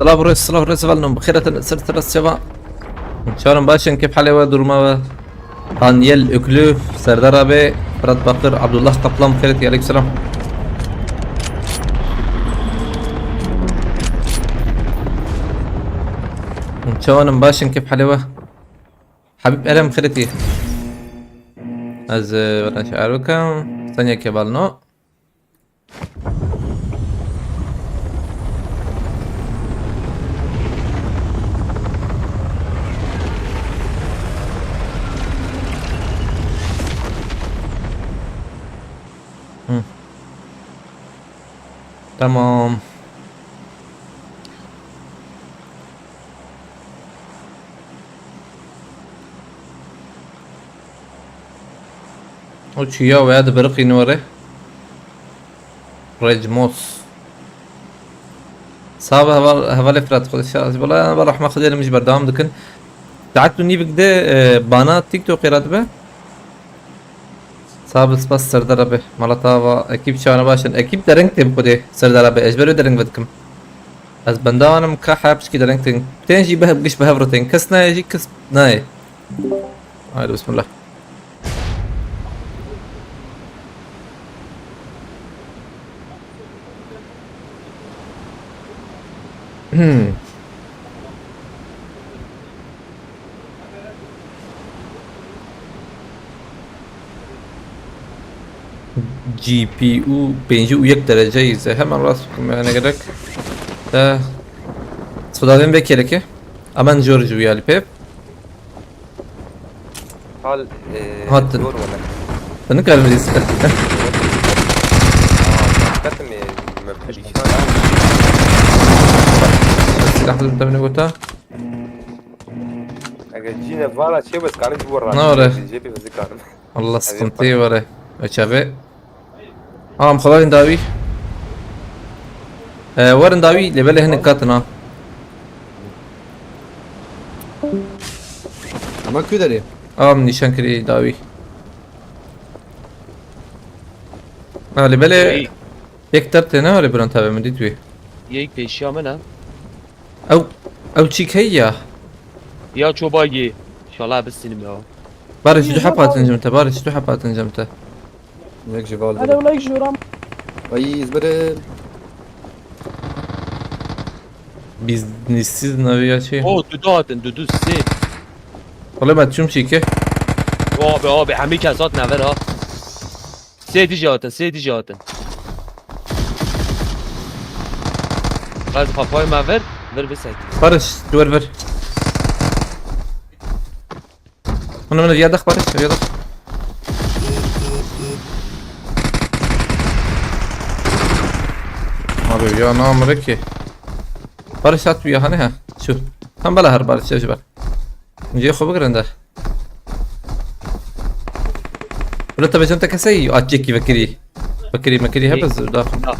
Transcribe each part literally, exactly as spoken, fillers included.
Silav û rêz, silav û rêz, hevalno, bi xêr hatin, ser teras çava. Çawan in, baş in, kêf halê we, duruma we? Daniel Öklü, Serdar abi, Fırat Bakır, Abdullah Kaplan, bi xêr hatî, aleyküm selam. Çawan in, baş in, kêf halê we? Habib Erem, bi xêr hatî. Ez, e, were şiar bikim. Sanya Kebalno. Hı. Tamam. O çiya we dibiriqîne were. Recmos. Sağ ol, heval, hevalê Fırat, Xwedê şad. Wala, wala rehma Xwedê, em jî berdewam dikin. Saet û nîvik de, e, bana TikTokê re dibe. Sağ ol, spas Serdar abi. Mala te ava, ekîp çawana baş in. Ekîp dereng tê bi Xwedê Serdar abi. Ez ji ber wê dereng vedikim. Ez benda wan im ka haya piçkî dereng tên. Tên jî bi hev, giş bi hev re tên. Kes nayê jî, kes nayê. Haydi bismillah. Hmm. G P U pêncî û yek dereceyî ze hemen rast bikim, yani gerek. Te sodavên vê kelekê. Aman jor ji wî alî pê. Hal, e, Hatin. Zor wele. Te nikarim lîst. Aa, hakikaten mi? Mevkû dişan. Silah dedim temine gota. Eger cîne vara çê wes karim ji bo Ne ora? Cê pê vizikarim. Allah sıkıntı var. Öçabe. Am xalalin dawî. E, werin dawî, lê belê hinek katin ha. Ama ku derê? Am nîşan kirî dawî. Ha, lê belê Ey. Yek der têne were biran tabe min dît wî. Yek pêşiya min e. Ew, ew çîk heye ya. Ya çobagî. İnşallah bistînim ya. Barış, tu hep hatin cem te, Barış, tu hep hatin cem te. Yek ji val Hadi dedim. Ola yek ji oram. Ay, izbirin. Biz nisiz navigaçı. O, dudu hatin, dudu, sê. Ola ben çum çîke. Abi, abi, hemî kes hat never ha. Sê dî jî hatin, sê dî jî hatin. Ez xwe pay me vir, vir bisekî. Barış, duwer vir. Hunu, hunu, viya dax, Barış, viya dax. Abi ya, ne amire ki? Barış at viya, hani ha? Şu. Tam bela her Barış, ya şu bak. Cihê xwe bigirin de. Wilo te bêjim te keseyî, a çekî vekirî. Vekirî mekirî hebe zirda. Na.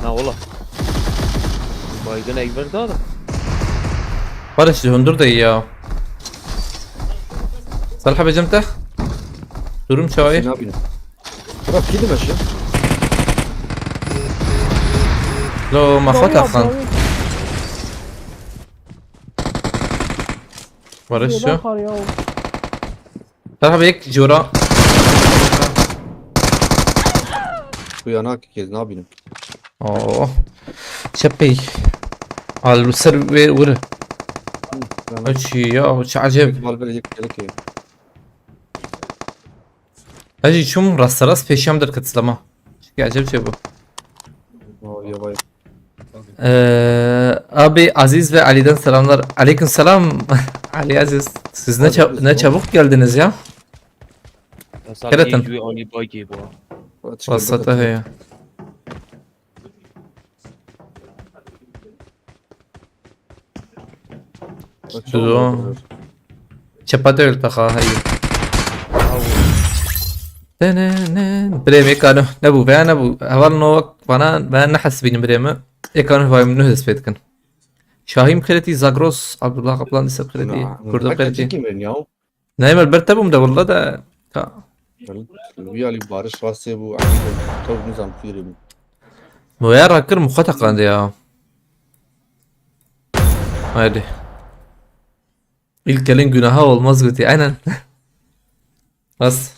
Na wala. Baygın Ekber daha da. Barış hundur da ya. Salih bêjim te. Durum çawayı. Sina bînim. Bırak gidin aşağı. Lo, ma xwe taxan. Barış şu. Daha bek jora. Uyanak kez ne yapayım? Oo. Çepey. Al ser ve vur. Uyanak. Aç ya, aç acayip. Mal böyle yek yelek ya. Hacı çum rasta rast peşam der katılama. Çünkü acayip şey bu. Oo, ya vay. Ee, abi Aziz ve Ali'den selamlar. Aleyküm selam. Ali Aziz. Siz ne, ça- ne çabuk geldiniz ya. Kereten. Vasata he ya. Dudu. Çepa değil taxa, hayır. Tenenen. Birê me kano. Ne bu? Veya ne bu? Heval no vana veya ne hesbînin birê me. Ê kano vay min ne hesbê dikin. Şahîm Xeletî, Zagros, Abdullah Kaplan, Dîsep Xeletî, Kurdo Xeletî. Neymer ber te bûm de willa de. Ka. Wî alî Barış rastê bû, ew nizam pîrê bû. Moya rakir mu xwe teqande ya. Haydi. İlk elin günaha olmaz gotî. Aynen. Rast.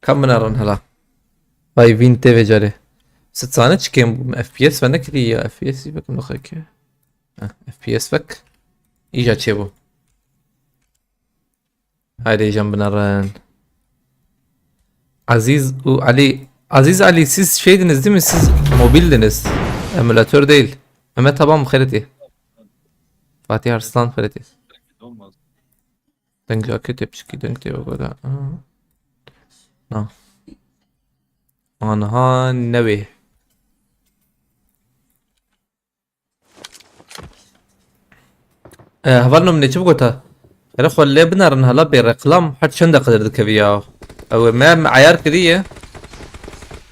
Kam binerin hela. Vay, vîn tê vê carê. Sitsane çi kêm bû? F P S ve nekirî ya. F P S jî vekim doxeke. Heh, F P S vek. Îja çêbû. Haydi îjan binerin. Aziz û Ali. Aziz Ali, siz şeydiniz değil mi? Siz mobildiniz. Emülatör değil. Mehmet Haban xêretî. Fatih Arslan xêretî. Deng jaket, piçkî deng tê goda. Aa. Na. Anha newê. E, heval, min ê çi bigota? Here xwe lê binerin hela bê reklam her çend deqe derdikevî ya. Ew me, me eyar kiriye.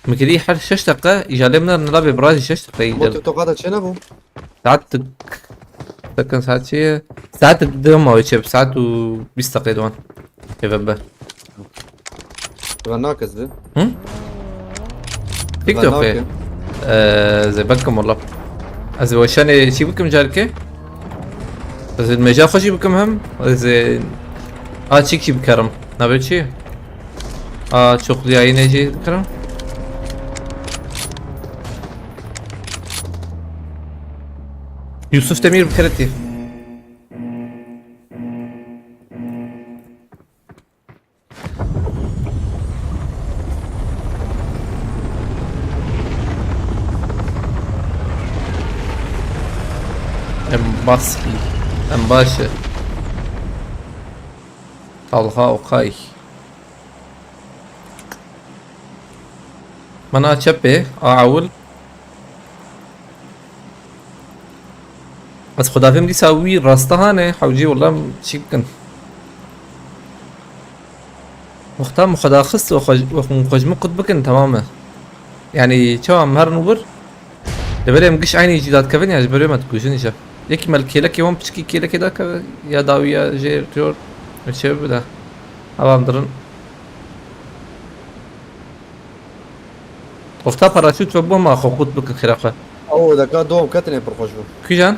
Min kirî her şeş deqe, îja lê binerin hela bê birazî şeş deqe. Bo TikTok'a da çênebû? Saet dik. Bakın saat çi ye? Saet dik dema çê, saet û bîst deqe dowan. Eve be. Ve nakez bi. Hı? TikTok e. Ee, ze bakım valla. Ez weşanê çi bikim carke? Ez meja xwe jî bikim hem. Ez, e, a çik jî bikerim. Nabe çi? A çokluyayine jî bikerim. Yusuf Demir bikeretî. Em baskî. Em baş e. Talha Okay. Mana çepê, a ewil. Ez xwedafêm dîsa wî rasta hane, hewcî wela çî bikin. Wexta min xwe daxist û xwe, wexta min xwe ji min qut bikin, temam e. Yanî çawa em herin wir? Li belê em giş eynî jî dadkevin ya ji ber wê me dikujin îja. Yekî me li kêlekê wan piçkî kêlekê dakeve ya dawî ya jê diyor. Çê bide. Ava em dirin. Wexta paraşût ve bû ma xwe qut bikin xêra xwe. Ew deka dom ketinê pir xweş bû. Kîjan?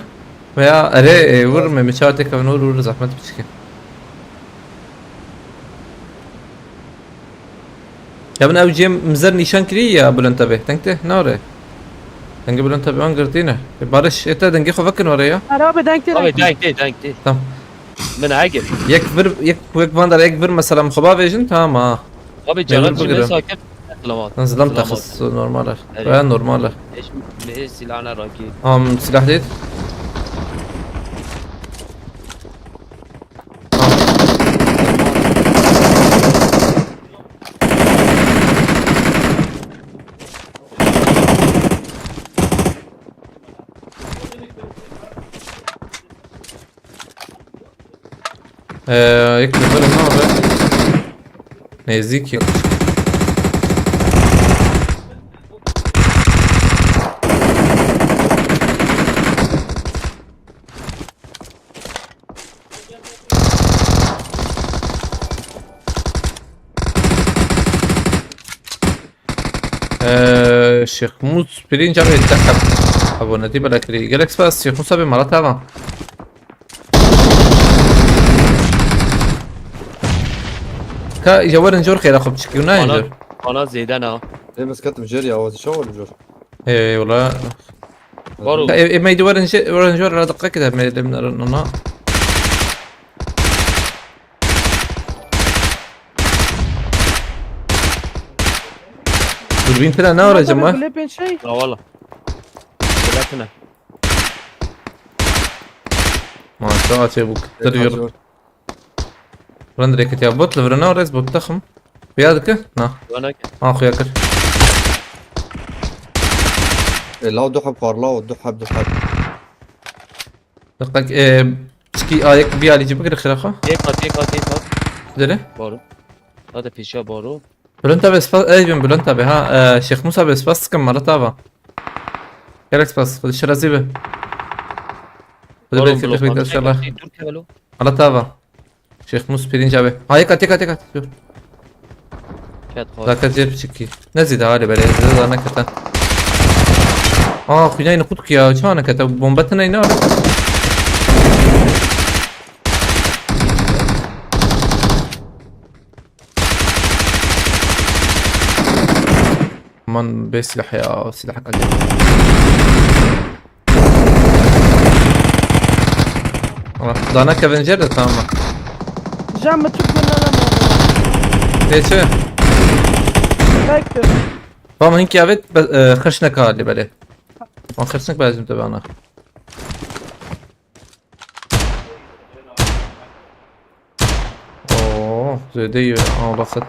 Veya erê, e, wir me, me çawa têkevin wir, wir zehmet piçkî. Ya bin ew cem mizer nîşan kirî ya Bülent abi. Deng tê, ne orê? Dengê Bülent abi wan girtî ne? E, Barış, ete dengê xwe vekin orê ya. Abi deng tê. Abi deng tê, deng tê. Tamam. Min agir. Yek vir, yek, yek van der, yek vir mesela xwe bavêjin, tamam ha. Abi canan çi mesela kir? Selamat. Lan zilam taxis, normal e. Baya normal e. Eş, mi silah ne rakî? Am silah değil. Ee, yek nefere ne haber? Nêzîk yek. Ee, Şêxmûs Pirinc abi deh heb abonetî bela kirî. Gelek spas Şêxmûs abi, mala te ava. Ka îja werin jor xêra xwe biçikî û nayên jor. Bana zêde na. Ê, ez ketim jêr ya, ez çawa werim jor? Ê, wela. Baro. Ka ê, ê, me îdî werin jê, werin jor ra diqe kide me lê min ona. Durbîn tine ne aracım var? Gule pên şey. Ya valla. Gule tine. Maşallah, şey bu kıtır yürü. Rend reket ya bot, li virina rez bot taxim. Xuya dike? Na. Bana ki. Ha, xuya kir. E, law du heb xwar, law du heb, du heb. Dikkat, e, çiki ayek bir alıcı bikir xira xo. Tek at, tek at, tek at. Dere? Baro. Hadi pişa baro. Bülent abi spas, ey bin Bülent abi ha, e, Şêxmûs abi spas dikim, mala te ava. Gelek spas, Xwedê şirazî be. Xwedê belkî bixwît inşallah. Dur kevelo. Mala te ava. Şêxmûs Pirinc abi. Ha, yek at, yek at, yek at. Dur. Ket xwar. Zakat jê biçikî. Ne zî de halê belê, zî de nekete. Aa, xwînayê xwe dikiya, çawa nekete? Bombe tine ne? Aman bê silah ya, silah kaldı. Dana Kevin Jer de tamam. Can mi çok gönderemem. Peki. Bekle. Tamam, hinki evet, be-, e, xirş neka li belê. An xirş nek bezim tabi ana. Oo, zêde iyi, aa, lafet.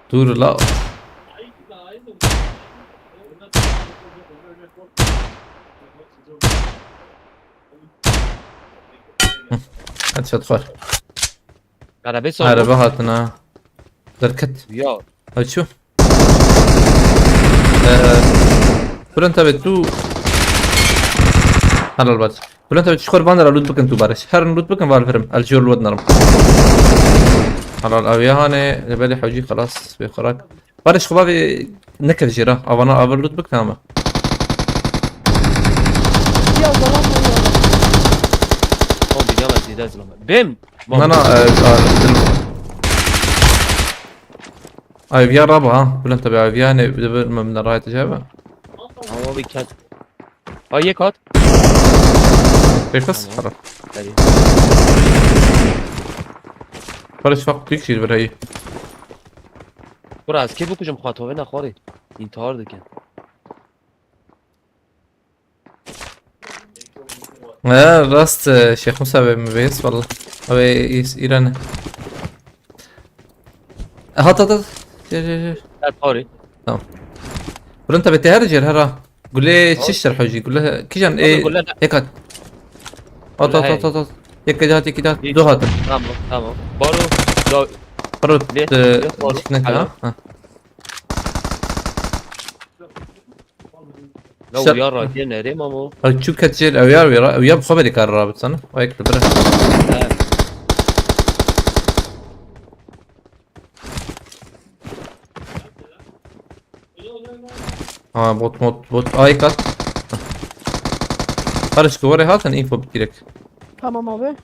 Dur la. Hı, headshot var. Araba sor. Araba hatına. Derket. Ya. Açu. Ee, Bülent abi tu. Helal bak. Bülent abi şu kurban da loot bakın tu Barış. Her loot bakın var verim. El jor loot narım. Helal abi ya hani. Beli hacı خلاص. Bir kurak. Barış xwe bavê nekir jê re. Avana aver lut bik tamam. Ya, zaten ya. O bir yalan zêde zilama. Bim. Na, na, e, a, Ay, viya raba ha. Bülent tabi abi yani bir de böyle memnun rahat acaba. Ama bir kat. Ay, yek at. Pêşbes. Tamam. Xera. Hadi. Barış bak, tu kişi bir hey. Bura, ez kê bikujim xwe, tovê nexwarê. Întihar dikin. He, rast, e, Şêx Musa be, me bês, valla. Abi, is-, İran'ı. E, hat, hat, hat. Gel, gel, gel. Gel, sorry. Tamam. Bülent abi, te her cer, her ha. Gule çiştir hocî, gule kijan, e, gule ne? Tek at. At, at, at, at, at. Yek hat, yek hat. Hiç. Du hat. Tamam, tamam. Baro, do. Baro, e, yok, baro. Alo. Ha. La, işte, uya radye nerê mamo? Ay, çu ket jêr, ew ya, ew ya, ew ya bi xwe berî kar rabit sana. O ek bire. He. Ha, bot, bot, bot. Ay, kat. Barış, tu were hatin info bitirek. Tamam abi.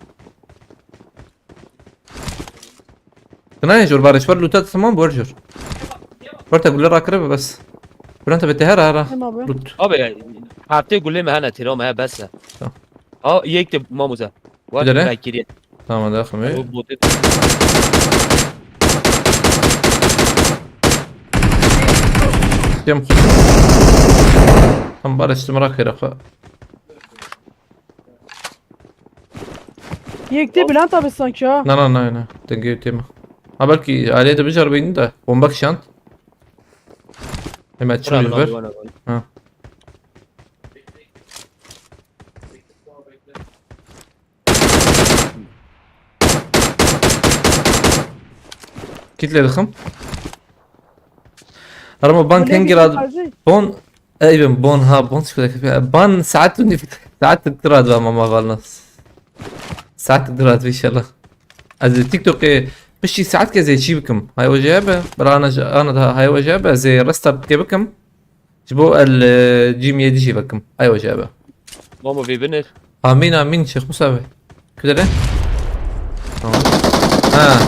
Kınayê jor Barış, wer lûta tamam, wer jor. Wer te gule rakire be bes. Bülent abi te her ara. Tamam abi. Lût. Abi, heftê gulê me hene, tira me he bes e. Tamam. Ha, yek de mamuza. Var. Gidere. Bekiriye. Tamam, da xime. O botu. Cem. Tam Barış, tu merak etme. Yek tê Bülent abi sanki ha. Na, na, na, na. Dengê tê me. Ha, belkî alê de bijar beyni de. Bomba kişand. Hemen çim ver. Ha. Kit lê dixim. Arama ban kengî ra bon. Ey ben bon ha, bon çikolata. Ban saet û nîv, saet tir ra dibam ama valna. Saet tir ra inşallah. Ez TikTokê piştî saet ke zê çî bikim. Hay oje be, bira ana, ana da hay oje be, zê resta ke bikim. Ji bo el, e, cîmiyê dijî vekim. Ay oje be. Mamo vê binir. Amîn, amîn, Şêx Musa be. Kudere? Tamam. Ha.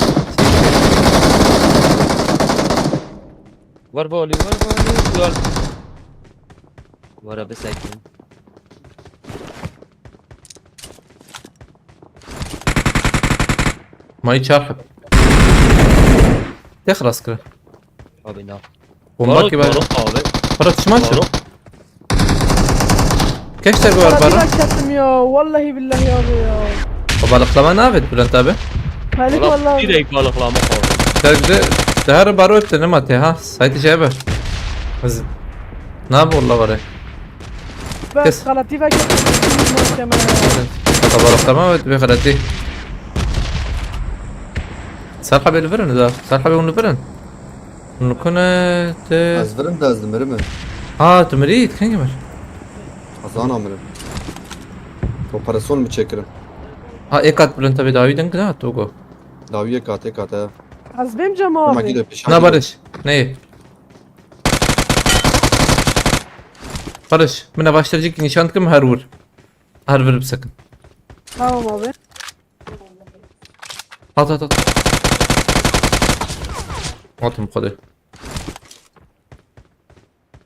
Ver bali, ver bali, ver. Vara bisekin. Mayî çar heb. Te xilas kir. Abi na. Bomba ki var. Barok abi. Barok, çima çi? Barok. Keşke bu var, Barok. Balık çektim ya. Vallahi billahi abi ya. O balıklama ne yapıyor Bülent abi? Malik vallahi. Direkt balıklama abi. Dergde, deher Barok öptü ne mate ha? Sayti şey be. Ne yapıyor Allah var ya? Bes, xeletî veke, mahkeme. Hata baroxtama ve dibê xeletî. Serha bê li vir in da. Serha bê hûn li vir in. Hûn li ku ne te? Ez virim de ez dimirim. Ha, tu mirî, kengî mir? Ezana mirim. Operasyon mu çekirim? Ha, êk hat Bülent abi dawî deng da, tu go. Dawiyê kate kate. Ez bêm Cem Dema abi. Gido pêşan. Na gido. Barış. Ne? Barış, min ev aştercik nîşan dikim her wir. Her wir bisekin. Tamam abi. At at at. Atım xwedê.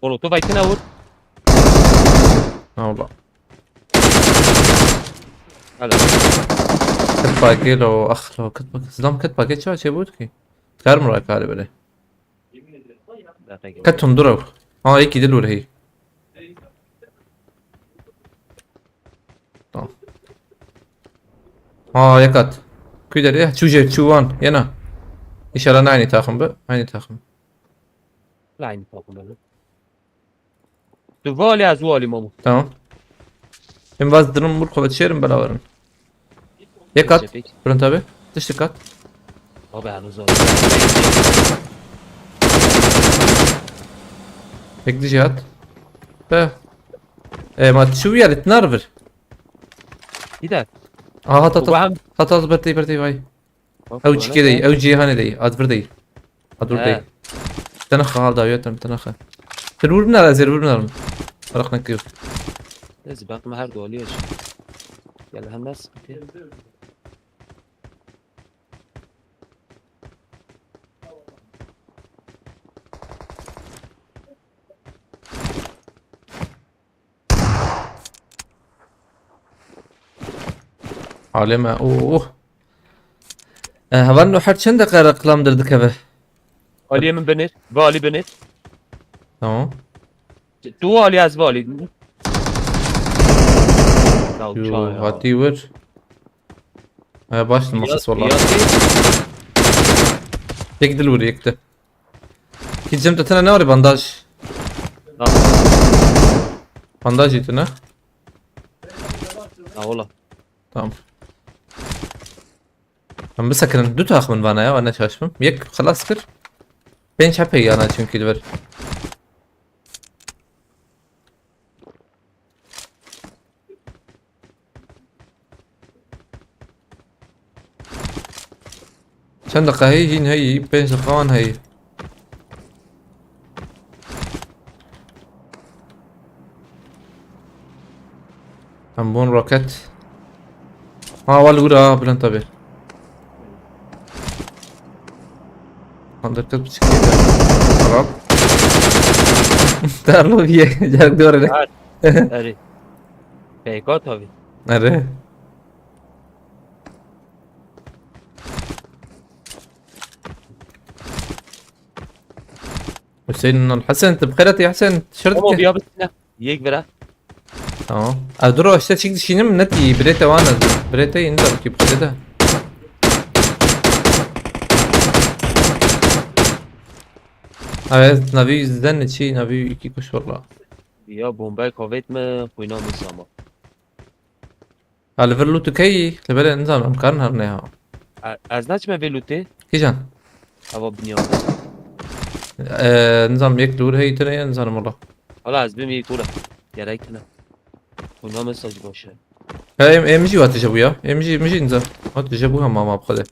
Molotof aytine vur. Ha valla. Hala. Kit pakê lo, ax lo, kit pakê. Zilam kit pakê çawa çê bû ki? Dikarim ra karê bere. Kit hundur ew. Ha, yekî dil wir hey. Tamam. Ha, yek at. Kuy derê, çû jê, çû wan, yena. İnşallah ne aynı takım bu, aynı takım. Line takım öyle. Tu vali ez vali mamu. Tamam. Em vaz dirim vur kuvvet şerim bela verin. Yek at. Bülent abi. Dişlik at. Abi hanı zor. Yek dişi at. Be. E, ma şu yer itnar vir. Gider. Aha, hat hat. Ulan. Hat hat, bertey bertey vay. Ew çikê dey, ew cîhanê dey, ad vir dey. Ad vir dey. Tena xal da yotem, tena xal. Tir vur biner, ez ê vur biner. Farq nekir. Ez bak me her doliye şu. Gel hem nasıl? Aleme, oh. E, hevalno her çend deqe reklam derdikeve? Aliye min binêr. Ve Ali binêr. Tamam. Tu Ali ez ve Ali. Ya Yo, uçağı ya. Hatî wir. E, baş makas valla. Yek dil vur, yek de. Hiç cem de tane ne var, bandaj? Bandaj yedi ne? Ha ola. Tamam. Em bisekirin, du tax min vana ya, vana çalışmam. Yek xelas kir. Pênc hepê yana çünkü diver. Çend deqa heyî, hîn heyî, pênc deqa wan heyî. Em bon roket. Ha, wal ura, Bülent abi. Undercut biçik. Xarab. Darlo bir yer, yer dore. Erê. Peyka tabii. Erê. Hüseyin, Hasan, tu bi xêr hatî Hasan, şer Ama dike. Bir abi ne? Yek vira. Tamam. Ev duro işte çik dişinim, ne ti, birete wan ez. Birete indi ki birete. Evet, navi zen çi, navi iki kuş valla. Ya bombayı kavet mi? Kuyna mı sama? Ha, li vir lût dikey, li belê nizanim, em karin her ne ha. E, ez naçime vê lûtê. Kîjan? Ava binya. Ee, nizanim, yek li wir heyî tine ye, nizanim wala. Hala ez bim yek ora. Gerek tine. Kuyna mesaj boş ver. He, em, em jî wa tije bû ya. Em jî, em jî nizam. Wa tije bû hema ma bixwede.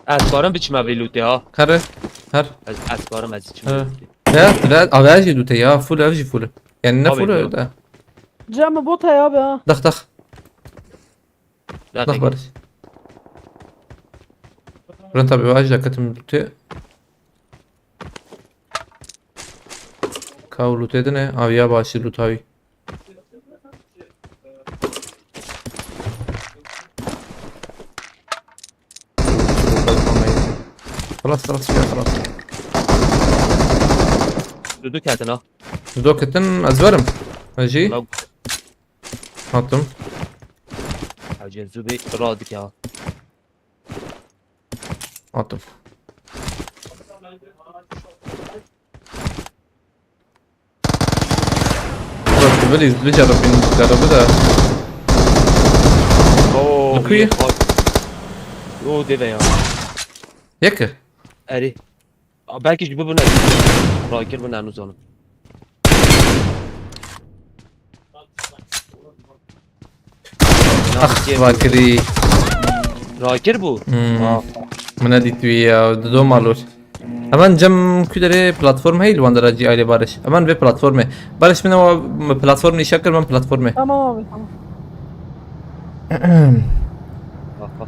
Ez karim biçime vê lûtê ha. Her, her. Ez, ez karim ez içime He. vê lûtê. Ya, re, ava jî dûte ya, full ev jî full. Yani ne Abi, full doğru. Da. Cem, bot heye abi ha. Dax dax. Zaten Dax barış. Buran tabi va jî ketim dûte. Kaw lûtê dine, aviya başî lût avî. Xelas, xelas, ya xelas. Dudu ketin ha. Dudo ketin, ez verim. Ez jî Lan hatim. Hacı Zubi radik ya. Hatim. Bak, böyle izle carabin, carabı da. Oo. Okuyu. Oo deve ya. Yeke. Eri. Belki ji bu ne? Rakir bu ne nuzanım. Ax, Rakirî. Rakir bû. Hmm. Ah. Min nedît wî ya, dido malor. Hemen cem ku derê platform heyl wan dera cî ailê Barış. Hemen vê platformê. Barış min ewa platform nîşa kir, ben platformê. Tamam abi, tamam. Bak, bak.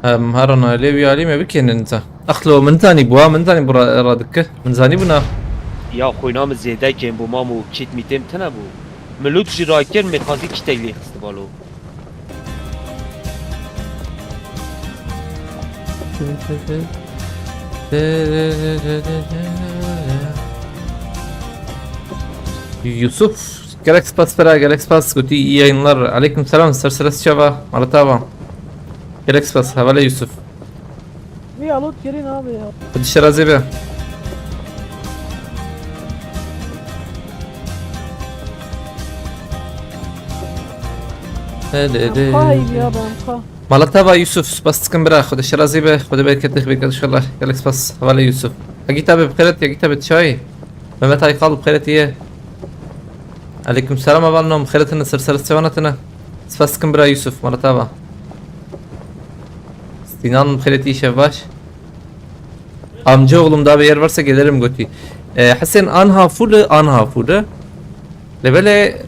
Em, her an alê wî alî me bikênin te. Exlo, min zanî bû, ha, min zanî bû ra, ra dike. Min zanî bû na. Ya xwîna min zêde kêm bû, mam û kît mîtêm tine bû. Min lût jî rakir, min xwazî kîtek lê xist balo. Yusuf, gelek spas bira, gelek spas, gotî iyi yayınlar. Aleyküm selam, ser serest çava, malata va. Gelek spas, hevalê Yusuf. Vî alot kirin abi ya. Xwedî şerazê be. Hede de. Em xwe heyvî abi, em xwe. Mala te va Yusuf, spas dikim bira, Xwedê şerazî be, Xwedê bereketê xwe bike inşallah. Gelek spas, hevalê Yusuf. Yekî te be bi xêret, yekî te be çayê. Mehmet Aykal bi xêret ye. Aleyküm selam hevalno, bi xêret in, ser serest çavan tine. Spas dikim bira Yusuf, mala te va. Sinan bi xêret ye, şev baş. Amca oğlum daha bir yer varsa gelirim gotî. E, Hesen anha full, anha full. Lê belê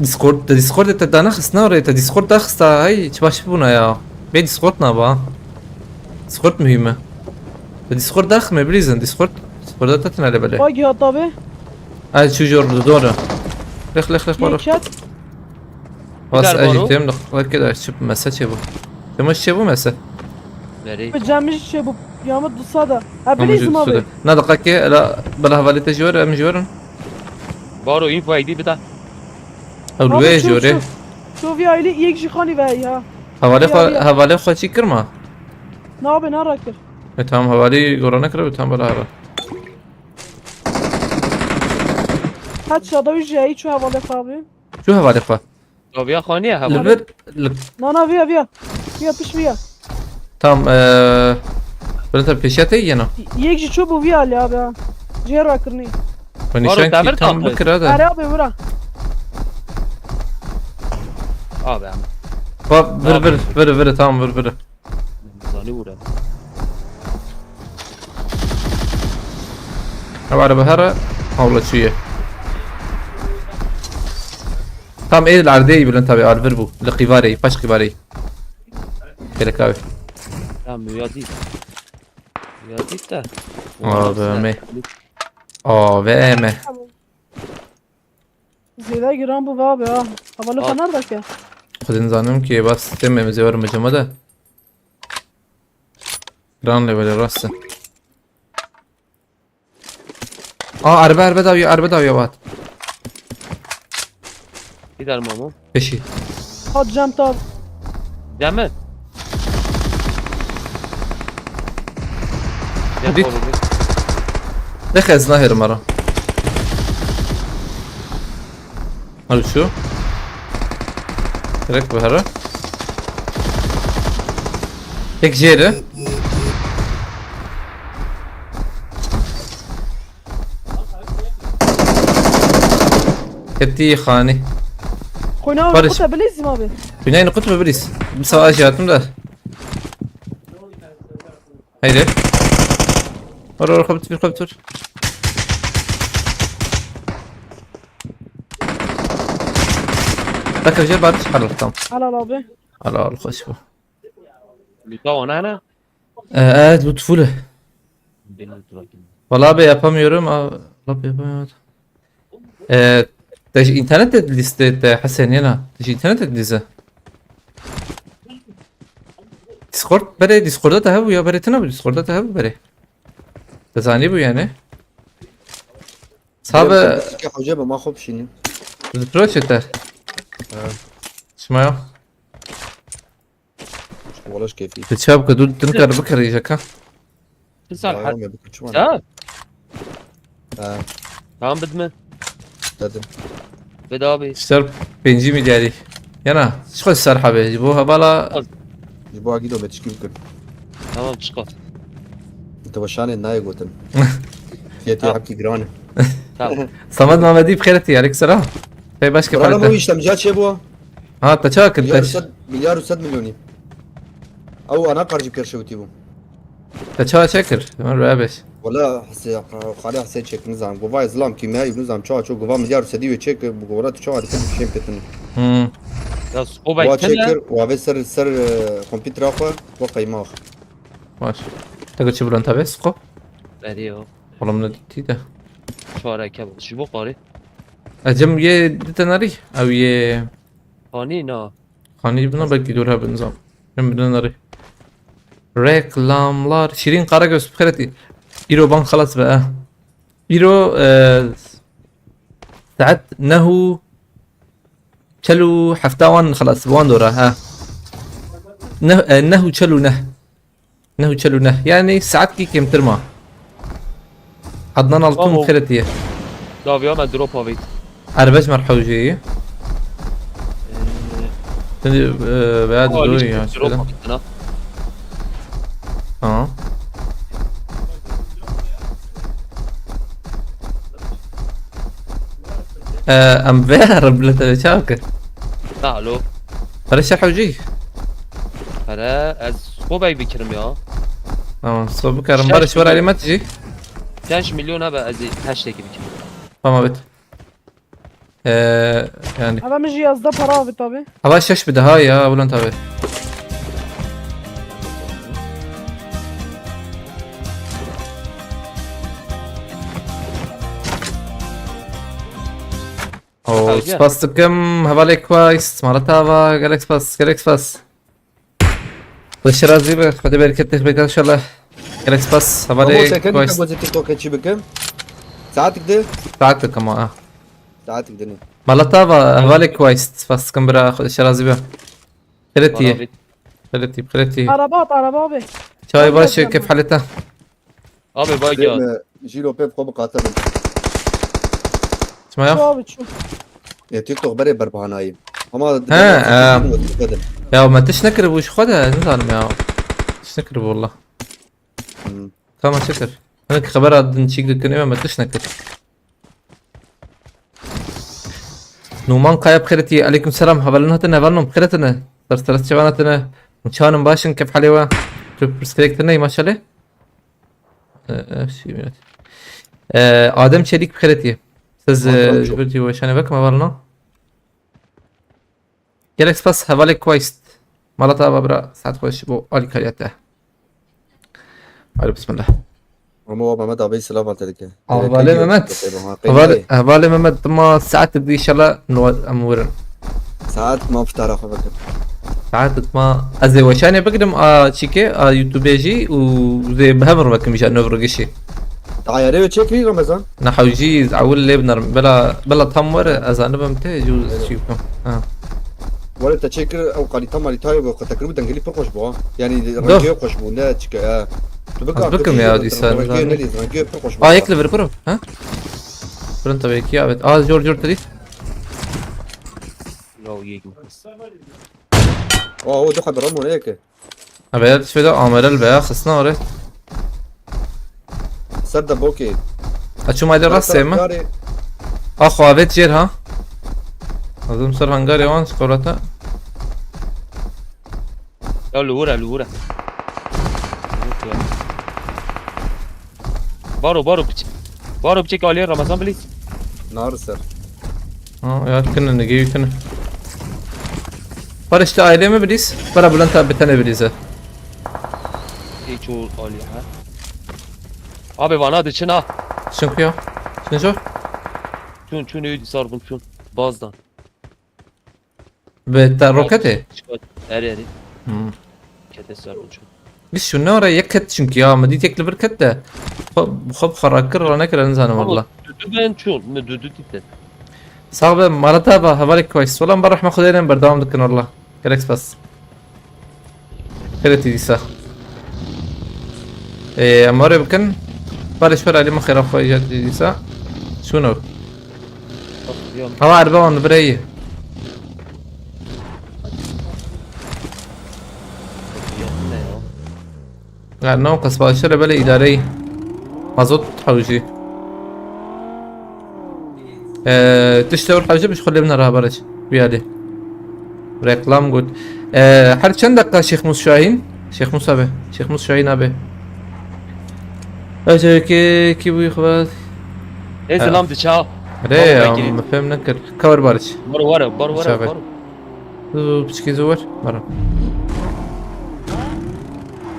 Discord, te Discordê te danexist, ne orê te Discord daxista, hey, çi baş bûna ya. Bê Discord naba. Discord mühim e. Te Discord daxime bilîzin, Discord. Discordda te tine lê belê. Bak ya tabi. Ay, çû jor du, doğru. Lix, lix, lix, baro. Yek çat. Was Güzel, ejî baro. Tem lix, lix, lix, çi mese çê bû. Tem çê bû mese. Nereye? Cemij çê bû. Yamı dusa da. Ha, bilîzim abi. Na dakika ki, ela, bela hevalê te jor, em jor. Baro info ey dî bida. Ew li wê jor e. Şu, şu, şu vî ailî yek jî xanî ve ya. Hevalê xwe, hevalê xwe çî kirma? Na be, na rakir. E, tamam, hevalî gora nekiribe, tamam, bela heva. Headshot da wî jî, çû hevalê xwe abi. Çû hevalê xwe. Roviya xwe niye hevalê? Li vir, li... Na, na, viya, viya. Viya, piş viya. Tamam, eee, böyle tabii peşiya te yeno. Yek jî çû bû viya lê abi ha. Jê ra kirnî. Baro, nîşan kî tam bikira da. Are abi, vura. Abi ama. Va, vir, vir, vir, vir, tamam, vir, vir. Zanî vura. Ew araba here hewla çûye. Tam ê li erdê yî bilind tabi, alvir bû. Li qîvarê yî, paş qîvarê yî. Gelek awe. Tamam, ya dît. Ya dît de. A V M. A V M. Zêde giran bû ve abi ha. Hevalê xwe nerede ke? Xwedê nizanim ki, bas sistemê em zê werim bi cema de. Giran lê belê rast e. A, erbe, erbe dawiya, erbe dawiya wat. Bir derman mı? Peşî. Hat cem tav. Cem mi? Cem Dit. Oğlum. Dexe ez naherim ara. Hadi şu. Direkt bu hara. Tek jeri. Ketî xanî. Xwîna Barış. Qute bilîzim abi. Xwînayê qut be bilîz. Min savaş yaptım da. Haydi. Var, var, kapatır, kapatır. Bak, Barış, Barış. Al, tamam. Al, al abi. Al, al, hoş bu. Lütfen ona ne? Ee, evet, lütfulü. Benim lütfum. Vallahi be yapamıyorum. Abi yapamıyorum. Ee, te ji internet de liste te Hesen yena. Te ji internet de liste. Discord, berê Discordda te hebû ya, berê tine bû, Discordda te hebû berê. Te zanî bû yani. Sabe. Hoca be, ma xwe bişînin. Di pro çi te? Ha. Şima yok. Walaş keyfî. Te çap ke dû din kar bikir îjeka. Pisal. Tamam, bikir çima. Ha. Tamam, bidme. Dedim. Veda abi. Ser pêncî milyarî. Yana, çiqas ser hebê ji bo hevala. Ji bo agî do be tişkî bikim. Tamam, çıkar. Te weşanê nayê gotin. Fiyatê Tamam. Hepkî giran e. Tamam. Samet Mamedî bi xêretî, aleyk selam. Hey, baş Brala kefalete. Bu işlem ca çê bû. Ha, te çawa kir? Milyar Te sed, milyar sed milyonî. Ew ana qarcî pêr şewtî bû. Te çawa çekir? Ömer Bey beş. Wala hesê, xalê hesê çek nizam. Gova zilam kîmyayî nizam çawa ço gova milyar sedî wê çek bu gora tu çawa dikir şên petin. Hmm, Ya Wa Skobay tene. çekir, wa ve ser, ser e, kompîtera xwe, wa qeymax. baş. Te çi bulan tabe, Sko? Beri yok. Oğlum ne ditti de. Çareke bak. Şu bu karı. Ecem ye ditenari. Ev ye. Hani na. Hani buna belki dur ha benzam. Ben bir denari. Reklamlar. Şirin Karagöz, bi xêretî. Îro ban xelas be, eh. Îro, e, saet nehu çel û hefta wan xelas, wan dora, ha. Ne, e, nehu çel û neh. Nehu çel û neh. Yani saet ki kemtir ma. Adnan Altun, Bravo. Bi xêretî ye. Daviya me drop avêt. Erbej merhewjê. Ee, Şimdi, e, veya o Ali doğru ya. drop Şöyle. Avêt na. Tamam. E, em veya Rabbi te çav kir. Alo. Para şerhewjî. Para ez Skobay bikirim ya. Tamam, so bikarim. Şeş Barış var milyon. Alimet jî. Şeş milyon abi ez heştekî bikirim. Tamam, evet. Ee, yani. Hava min ji yazda para avêt abi. Hava şeş bide ha ya, Bülent abi. Oo, Hadi. Spas dikim, hevalê Quest, Malatava, gelek spas, gelek spas. Xwedê şirazî be, Xwedê bereketê be inşallah. Gelek spas, Ama hevalê sen kendi Quest. Gozi TikTok'a çi bikim? Saat ikide? Saat dikim ha. Saat ikide ne? Malatava, hevalê Quest, spas dikim bira, Xwedê şirazî be. Xêretî ye. Abi, Xêretî, xêretî. Araba at, araba abi. Çay Abi, baş, geldim. keyf haleta. abi bak ya. Jîro pê xwe bi qate bin. Çima ya? Abi çu. Ya TikTok berê berbahanayî. Ama He, e. Dikkat edin. Ya me tiş nekiribû ji xwe de, ez nizanim ya. Tiş nekiribû wallah. Hmm. Tamam, çekir. Hinek xebera din çîk dikin, ê me tiş nekir. Numan Kaya bi xêretî, aleyküm selam. Hevalin hatine, hevalin bi xêretine. Serserast çevan hatine. Çanim başin, kef halê we. Tu pirsgirêk tine, maşallah. Ee, şey, evet. Ee, Adem Çelik bi xêretî. Siz, Aman e, Tanrım, ji bir cî weşanê vekim hevalina. Gelek spas, hevalê Quest. Malatava bira, saet xweş bo alîkariya te. Hadi bismillah. Ama o Mehmet abi silah var dedik ya. Hevalê Mehmet. Heval-, hevalê Mehmet, dima saet bi inşallah em werin. Saet ma fitara xwe vekin. Saet ma ez ê weşanê bigirim a çîkê, a YouTube jî û zê bi hev re vekim îja nov re gişî. Tayarê wê çêkirî Ramazan? Nehewjî ez ewil lê binerim. Bela, bela tam were ez anibim te jû çî bikim. Ha. Were te çêkir ew kalîta malîta ye xwe te kiribû dengelî pir xweş bû ha. Yanî rengê xweş bû ne çike. Tu bika. Ez bikim ya dîsa. Rengê ne dîs rengê pir xweş bû. A yek li vir biro. Ha? Pronto belki ya, evet. A jor jor te dît. Yo yek. Aa o du hebe Ramo ne yeke. Abi ya tişbe de amere li veya xisna ore. Ser de bokê. Açım ayda rast sevme. Ah, xwe avêt jêr ha. Azim ser hangarê wan skorata. Ya li wir e, li wir e. Baro, baro piç. Baro piçek aliyê Ramazan bilîz. Nar ser. Ha, ya kine ne geyi kine. Barış te ailê me bilîz. Bara Bülent abi tene bilîze. Hiç o aliyê ha. Abi bana de çin ha. Çin kuya. Çin jor. Çun çun ödü sarbun çun. Bazdan. Bi te roketê? Erê erê. Hmm. Kete ser ucu. Biz şunu oraya yek ket çünkü ya, ama diyecek li bir ket de. Xwe, xwe bi xwe rakir, ranekir, ez nizanim valla. Dudu ben çûn, mi dudu dîtin. Sax be, Maratava, hevalek Quest. Solan ber rehma Xwedê ne berdewam dikin valla. Gelek spas. Xêretî dîsa. Ee, em were bikin. Barê ji ber alî min xêra xwe îcat dîsa. Şûno. Hava erbe wan bireyî. Yakın ne ya? Yani ne o kasba aşırı böyle idareyi. Mazot hewjî. Ee, tiştê wir hewjî bi ji xwe lê bine rabarij. Viyalî. Reklam got. Ee, her çend dakika Şêx Mus Şahîn? Şêx Mus abi. Şêx Mus Şahîn abi. Öceki ki bu yuxubat. Ê zilam diça. Re ya, me fem nekir. Cover barij. Baro were, baro were, baro. Tu piçkî zû wer. Mara.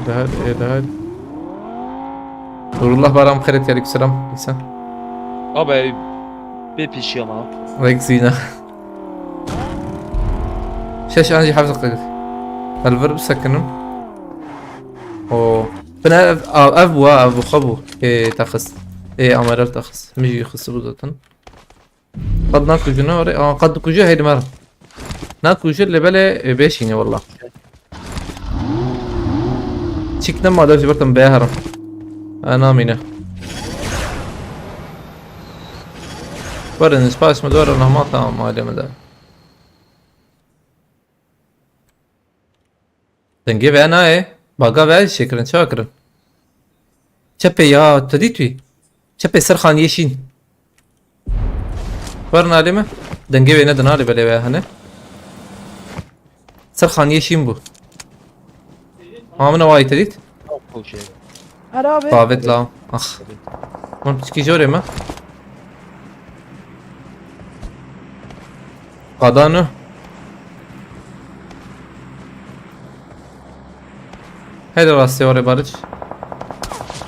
Daha, e, daha. Nurullah Baram xeret, aleyküm selam. İnsan. Abi, bir pişiyor ama. Rek zina. Şeş an jî heft dakika. Elver bisekinim. O. Bine ev, ev bu ha, ev bu xwe bu. Ê taxist. Ê Ameral taxist. Min jî xist bu zaten. Qad nakujine orê. Aa, qad dikuje heydi mer. Nakuje lê belê, e, beşîne walla. Çik nema dev jî bertim bê herim. E, namîne. Werin, ji paş me dore nehma tamam alê min de. Dengê ve nayê. Baga ve şekirin, çawa kirin? Çepê ya, tu dî tu. Çepê ser xaniyê şîn. Werin alê me. Dengê wê ne din alê belê ve hene. Ser xaniyê şîn bû. Ha, min awayî te dît? Çok hoş ya. Her abi. Davet la. Ah. Min piçkî jorê me. Qadano. Hede rastê orê bariç.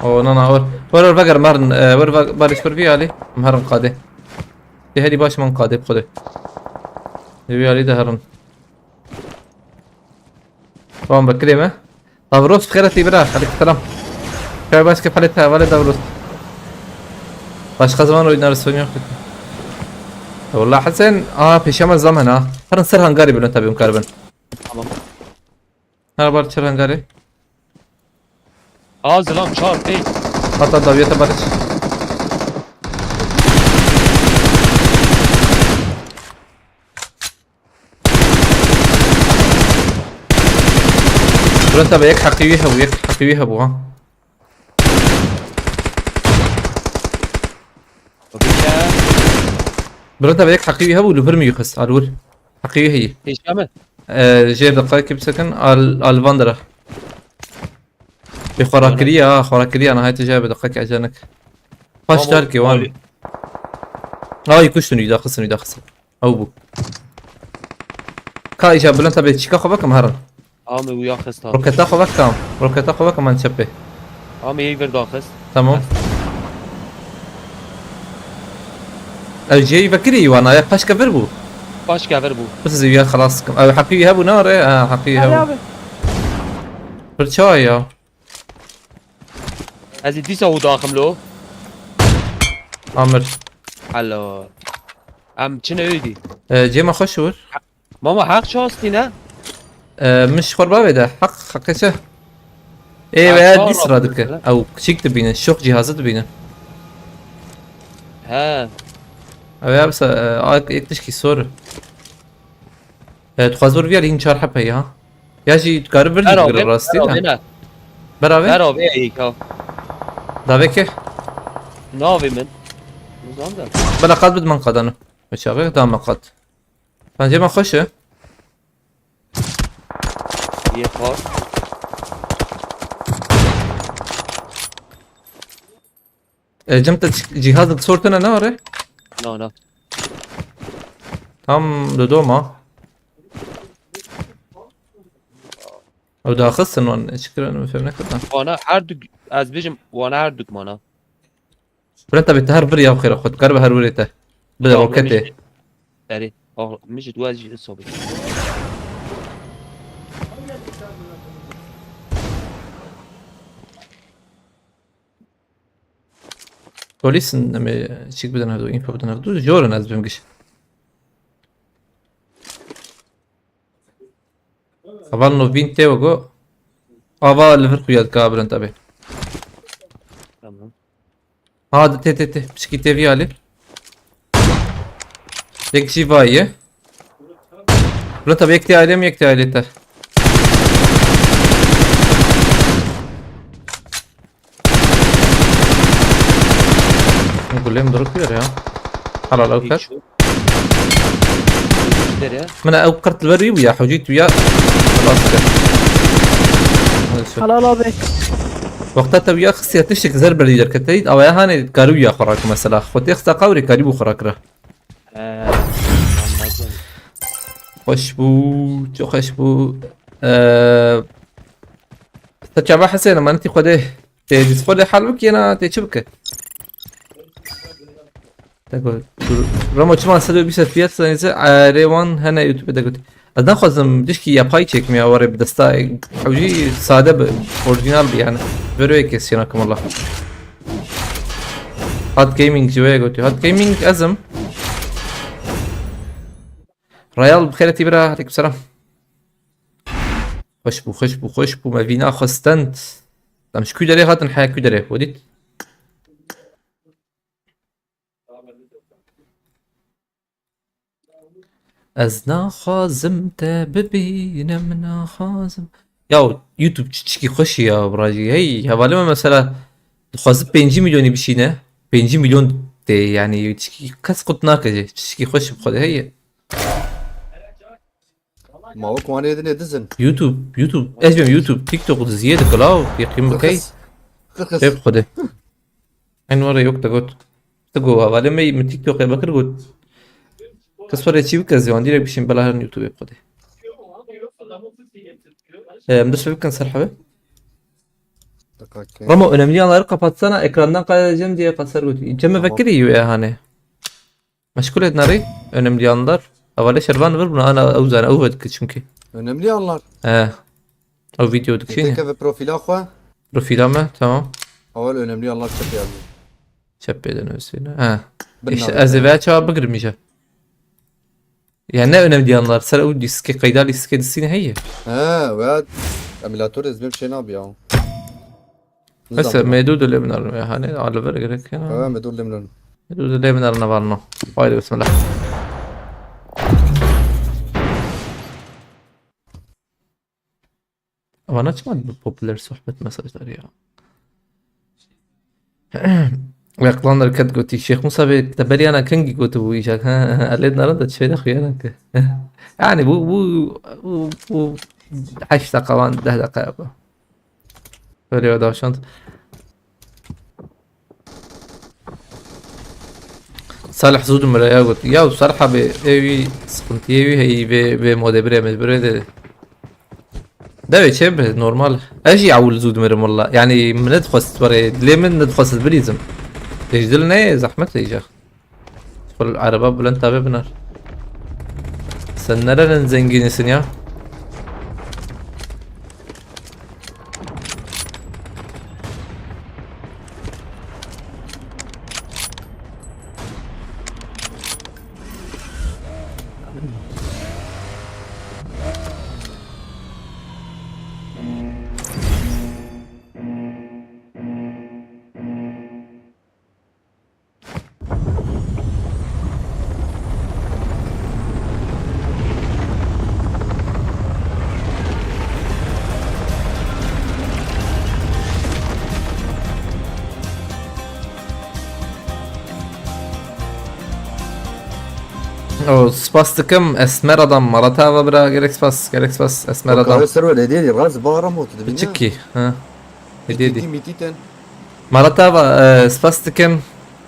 O, na, na, or. Or, or, veger marin, e, or, ve-, bariç kur vî alî. Em herin qadê. Tê herî baş man qadê bi xwedê. Dê vî alî de herin. Tamam, bekirê me. Davros, xêretî bira. Aleyküm selam. Çay başka paleta, vale Davros. Başka zaman oynarız, sorun yok. Wallah Hesen, aa, pêşe me zaman ha. Herin ser hangarê bilin tabii, em karibin. Tamam. Her bar çer hangarê. Aa, zilam, çar, pênc. Hatta daviyete barış. Bülent abi, yek heqî wî hebû, yek heqî wî hebû ha. Bülent abi, yek heqî wî hebû, li vir min yû xist, al wir. Heqî wî heyî. Pêşe me. Ee, jê deqayekê bisekin, al, al van dira. Bê xwe rakiriye ha, xwe rakiriye, nihayetê jê bi deqayekê ecenek. Paş terkê wan. Ay, kuştin wî, daxistin wî, daxistin. Ew bû. Ka îca Bülent abi çîka xwe vekim herin. Ame û ya xist ha. Roketa xwe vek kam. Roketa xwe vekim an çepê. Ame yê vir daxist. Tamam. Ew jê vekirî wana ya paşke vir bû. Paşke vir bû. Bisiz ya xelas kim. Ew heqî wî hebû ne re? Ha, heqî wî hebû. Abi. Bir çawa ya? Ez ê dîsa û daxim lo. Amir. Hello. Em çine êdî. Ee, cê me xweş wir. Mama, heq çastî ne? Ee, min ji xwe bavê de. Heq, heqê çi? Ê, ha, we çawa dîs radike. Ew kiçik dibîne, şok cihazı dibîne. He. Ew ya bisa, e, ak, ek tişkî sor. E, tu xwazor viyar hin çar hep heye ha. Ya jî dikare vir jî bigire rastî de. Beraber? Beraber ê ka. Davê ke? Navê min. Nizam da. Bela qad bid man qadano. Meçavê da me qad. Bence me xweş e. Yê xwe. E, cem te cî-, cîhazek sortine ne are? No, no. Tam di doma. Ew daxistin wan, çi kirin, min fêm nekirdan. Wana her du, ez bêjim, wana her du mana. Bira tabi te her bir ya xêra xwe, kar be her wirê te. Bi roketê. Erê, oh, min ji dua jî sobê. Polîsin em ê çîk bidin hevdu, info bidin hevdu. Jor in ez bim giş. Heval Novîn tê wego. Ava li vir xuya dika Bülent abi. Tamam. Ha, tê, tê, tê. Piçkî tê vî alî. Yek jî vayî ye. Bila tabi yek tê ailê min, yek tê ailê te. Gulê min dirû kir ya. Helal ew ket. Min ew qirt li ber wî bû ya, hewcî tu ya. Xelas kir. Helal abi. Wexta te wî ya xistiye tiştek zer berî derketeyî, awaya hanê karî wî ya xwe rak mesela. Xwe tê xista qawrê karî bû xwe rakira. He, anladım. Xweş bû, çok xweş bû. Ee, te çava Hesên, emanetî Xwedê. Tê dîs Xwedê hal bikî yena tê çi bike? Te got, dur. Ramo çima sed û bîst F P S neyse, erê wan hene YouTube de got. Ez naxwazim dişkî yapay çêkim ya, were bi desta hewcî sade bi, orîjînal bi yani. Vero yekê siyana kim Allah. Hot Gaming ji wê gotiye. Hot Gaming ez im. Rayal bi xêretî bira. Aleykum selam. Xweş bû, xweş bû, xweş bû. Me vîna xwe stend. Em ji ku derê hatin, heya ku derê. We dît? Ez naxwazim te bibînim, naxwazim. Ya YouTube çi çikî xweş ya birajî. Hey, hevalê me mesela dixwaze pêncî milyonî bişîne. Pêncî milyon tê yani çikî kes qut nake jê. Çi çikî xweş bi Xwedê heye. Ma wek wanê dinê dizin. YouTube, YouTube. Ez bêm YouTube, TikTok diziyê dikila û yekîn bikey. Qirxiz. Qirxiz. Hep Xwedê. Eyn were yok da got. Tu go, hevalê me min TikTokê bekir got. Kes were çî bike ziwan direk bişîn bela herin YouTubeê bi Xwedê. Em dest pê bikin ser hebe. Dakika. Ramo önemli anları kapatsana, ekrandan kaydedeceğim diye kasar götü. Cem Tamam. Bekirî wê hane. Meşgul et narî. Önemli anlar. Hevalê şervan vir buna ana ew zane ew vedike çünkü. Önemli anlar. He. Ew video dikişîne. Têkeve profila xwe. Profila me, tamam. Awal önemli anlar çep yazdı. Çep pê de nivîsîne. He. Bin İşte navê ez ê de. Veya çawa bigirim îja. Yani ne önemli anlar? Ser ew lîstikê, qeyda lîstikê distîne heye. He, veya emülatör ez bêm şey nabi ya. Mesela Nizam. Medu de lê binarin ya. Hani alıver gerek ya. He, medu lê binarin. Medu de lê binarin var no. Haydi bismillah. Ama ne çima popüler sohbet mesajları ya? Wek lan derket gotî, Şêx Musa bê te beriyana kengî gotibû îcar. Ha, ha, ha, lê narin de çêde xuyana ke. Yani bu, bu, bu, bu heşt dakika van, deh dakika yapı. Öyle ya davşant. Salih zû dimire ya got. Ya Salih abi, ê wî sıkıntı, ê wî hey vê, vê modê bire, me bire de. Dewê çê bi, normal. Ez jî ewil zû dimirim walla. Yani min nedixwest were, dilê min nedixwest bilîzim. Ê ji dil ne zehmet heyce. Xul araba Bülent abi biner. Sen nerenin zenginisin ya? O, spas dikim, Esmer adam, Marat Ava bira, gerek spas, gerek spas, Esmer adam. Kare server hediye diye, raz bağıram otu dibine. Biçik ki, ha. Hediye diye. Miti, miti ten. Marat Ava, e, spas dikim,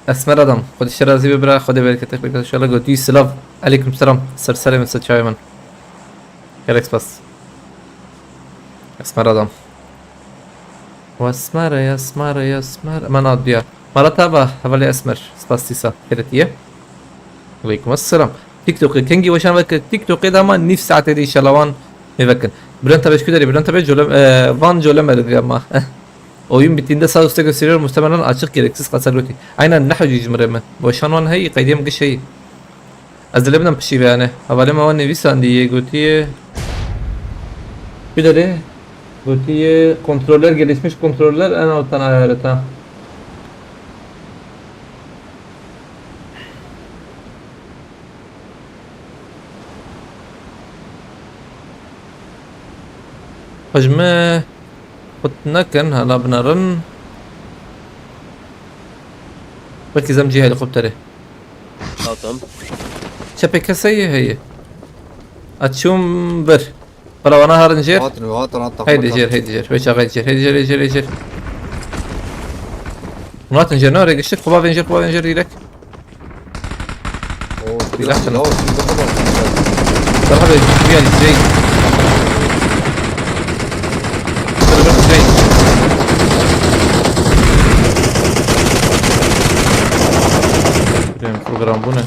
Esmer adam. Xwedî şerazî be bira, Xwedê bereketê xwe bike. Şala gotî silav. Aleyküm selam. Ser serê min, ser çavê min. Gelek spas. Esmer adam. Esmer, Esmer, Esmer. Hemen ad diye. Marat Ava, hevalê Esmer. Spas dîsa. Xêretiye. Aleyküm selam. TikTok'ê kengî weşan veke. TikTok'ê de ama nîv saetê de inşallah wan mêvekin. Bülent Abeş Küderi, Bülent Abeş Colem, e, Van Colem Ergama. Oyun bittiğinde sağ üstte gösteriyor. Muhtemelen açık gereksiz kasar götü. Aynen ne hacı cimreme. Boşan wan hey, kaydiyem giş hey. Ez dilê bidim pişî ve yani. Hevalê me wan nivîsandî yê gotiye. Küderi. Gotiye kontroller, gelişmiş kontroller en alttan ayarı ta. Xwe ji me xurt nekin, hala binerin. Wekî zemcî helikopterê. Hatim. Çepê keseyê heye. Açûm bir. Bala wana harin jêr. Hatin, hatin, hatin. Heydi jêr, heydi jêr. Wê çaxê jêr, heydi jêr, heydi jêr, heydi jêr. Hûn hatin jêr, ne rê giştir. Xuba vên jêr, xuba vên jêr direk. Oo, Bir dakika. Ya, şimdi bu kadar. Daha da güzel şey. Dur, dur, şey. Benim program bu ne?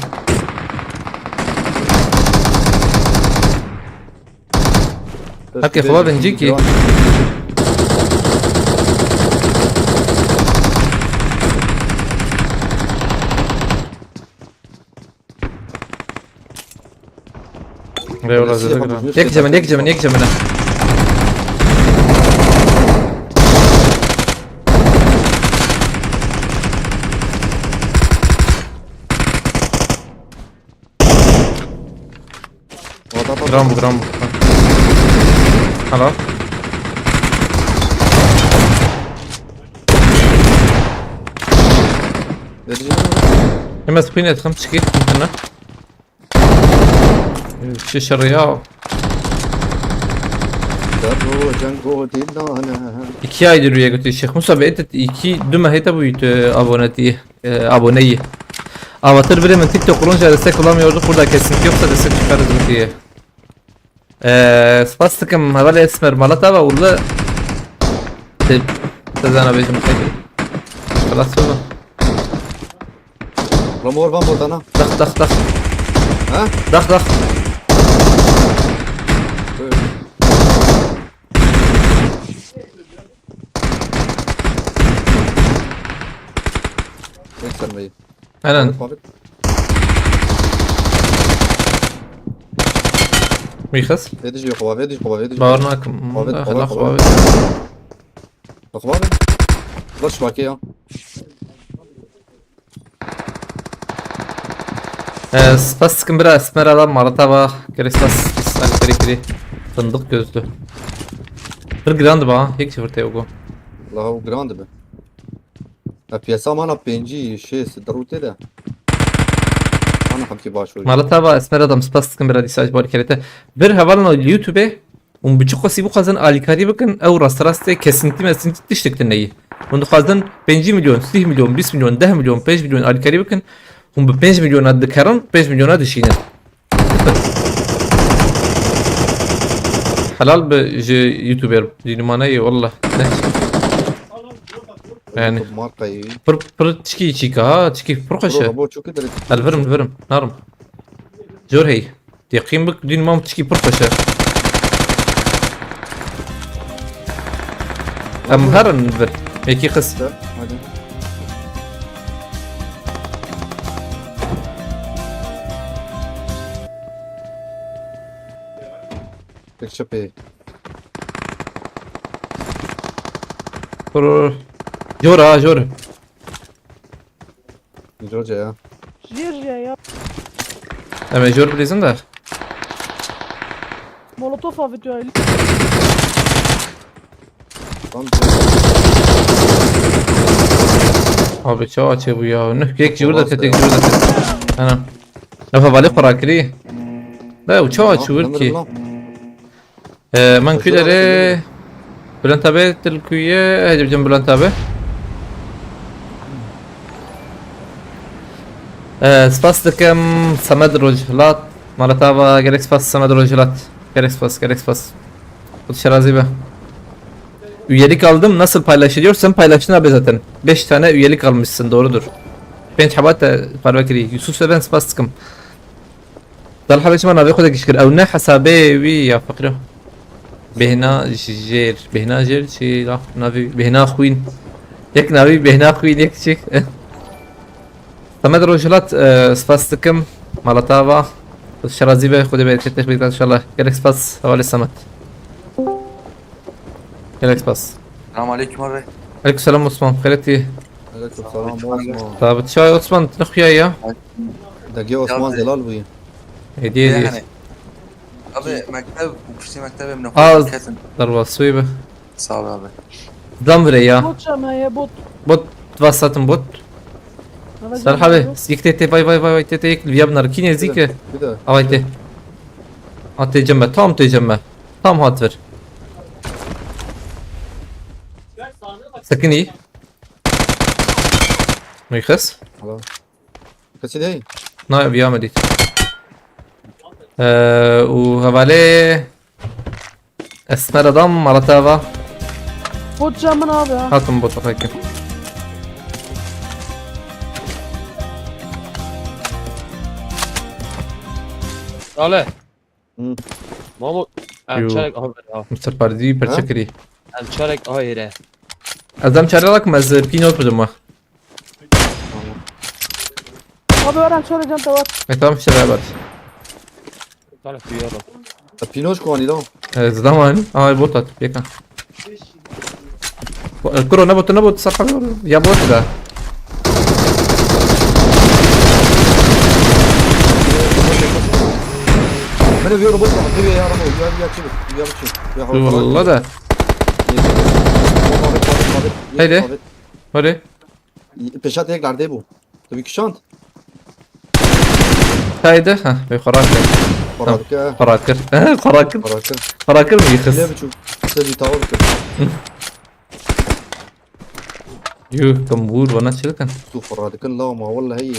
Hepke xwe bin cîkî. Eyvallah, zêde giran. Yek cemin, yek cemin, yek cemin. Gram bu, gram bu. Hala. Vereceğim. Hemen spin ettim, çıkayım. Mümkün. Şişir ya. Derro cengo dildane. İki aydır üye götü Şeyh Musa Bey de iki dümehete bu aboneti. E, aboneyî. Avatir birê min TikTok kullanınca destek olamıyorduk. Burada kesinti yoksa destek çıkarız mı diye. E, spas dikim, hevalê Esmer, mala te ava û li te-, te zana bêjim xeyr. Xelas bû. Ramor van botana. Dax, dax, dax. Ha? Dax, dax. Buyur. Tek sermeyi. Aynen. Abi. Wî xist? Vê dijî xwe, vê dijî xwe, vê dijî. Bawer nakim. Xwe vê, Eh, xwe vê, hala xwe xwe vê. Xwe vê. Baş bakê ya. Ee, spas dikim bira, Esmer adam marata va. Gerek spas, spas kiri kiri. Fındık gözlü. Bir grand ba, hiç vurte yok o. La o grand be. Ya piyasa mana pêncî, şêst, di rûtê de. Ana hemkî baş û. Malata va Esmer adam, spas dikim bira, dîsa ji bo alîkariyê te. Bir hevalno li YouTube û bi çi qasî bixwazin alîkarî bikin, ew rasterast ê kesintî mesintî tiştek tune ye. Hûn dixwazin pêncî milyon, sî milyon, bîst milyon, deh milyon, pênc milyon alîkarî bikin. Hûn bi pênc milyona dikerin, pênc milyona dişînin. Helal be ji YouTuber, dînimane ye, wallah. Ne? Yani. Marka iyi. Pir, pir çikî çîka ha, çikî pir xweş e. Bro, bro, çok ileri. El verim, verim, narim. Jor hey. Teqîm bik, dîn mam çikî pir xweş e. Em herin vir. Mekî xist. Hadi. Tek çepê. Vur, vur. Jor ha, jor. Jor ya. Jêr ya. Em ê jor bilîzin de. Molotof avêtiyo. Lan. Abi çawa çê bu ya? Nuh kek jor da tetek jor da tetek. Ana. Ev hevalê xwe rakirî. Da ew çawa çû wir kî? Ee, men kulerê Bülent abi til kuye, hadi bizim Bülent abi. Ee, spas dikim Semed Rojhilat. Malatava, gerek spas Semed Rojhilat. Gerek spas, gerek spas. Bu dışarı be. Üyelik aldım. Nasıl paylaşılıyor? Sen paylaştın abi zaten. Beş tane üyelik almışsın, doğrudur. Pênc heba te parve kirî. Yusuf Seven, spas dikim. Dal hebe çima navê xwe de gişkir. Ew ne hesabê wî ya feqîro. Bêhna jêr. Bêhna jêr çi laf navê? Bêhna xwîn. Yek navî bêhna xwîn, yek çi? Samet Rojhilat, e, spas dikim. Malatava. Şerazî be, Xwedê bereketê xwe bide inşallah. Gelek spas, hevalê Samet. Gelek spas. Selam aleyküm abi. Aleyküm selam Osman, xêretî. Aleyküm selam Osman. Tabi çay Osman, ne xuya ya? Degê Osman zelal bûye. Hediye Ne hediye. hani? Abi, mekteb, bu kuştî mektebê min Az ketin. Darwa suyu be. Sağ ol abi. Dam vire ya. Bot çeme ye, bot. Bot, vasatim bot. Serhabe, sik te te, vay, vay, vay, vay, te te, yek, viya binar, kine zike. Bir de. Avay te. Ha, tê cem me, tam tê cem me. Tam hat vir. Sekinî. Meyxes. Alo. Kesî dey? Na, viya me dît. Ee, û hevalê Esmer adam, mala te ava. Bot çeme abi ha. Hatim bot xekim. Salih. Hı. Mamo, em Yo. Çarek ahire ha. Mister Pardi perçe Ha? Kirî. Em çarek ahire. Ez dem çare lakim, ez pînot bidim we. Abi, öğren, söyle, can, tamam. E, tamam, işte, beraber. Salih, duyuyorum. E, pînot ku anî lan. E, zidaman. Ay, bot at, yeka. Bo-, e, kuro, ne bot, ne bot, sakal, ya bot da. Beni bir robot var, bir ya robot, ya, ya, çevir, ya, çevir. Ya, Dur, valla da. Haydi. Hadi. Peşat tek nerede bu? Tabii ki şant. Haydi, ha, bir xorak. Xorak. Xorak. Xorak. Xorak. Xorak mı yıkız? Ne biçim? Sen bir tavır kır. Yuh, kam vur bana çılkan. Tu xorak kır la ma vallahi iyi.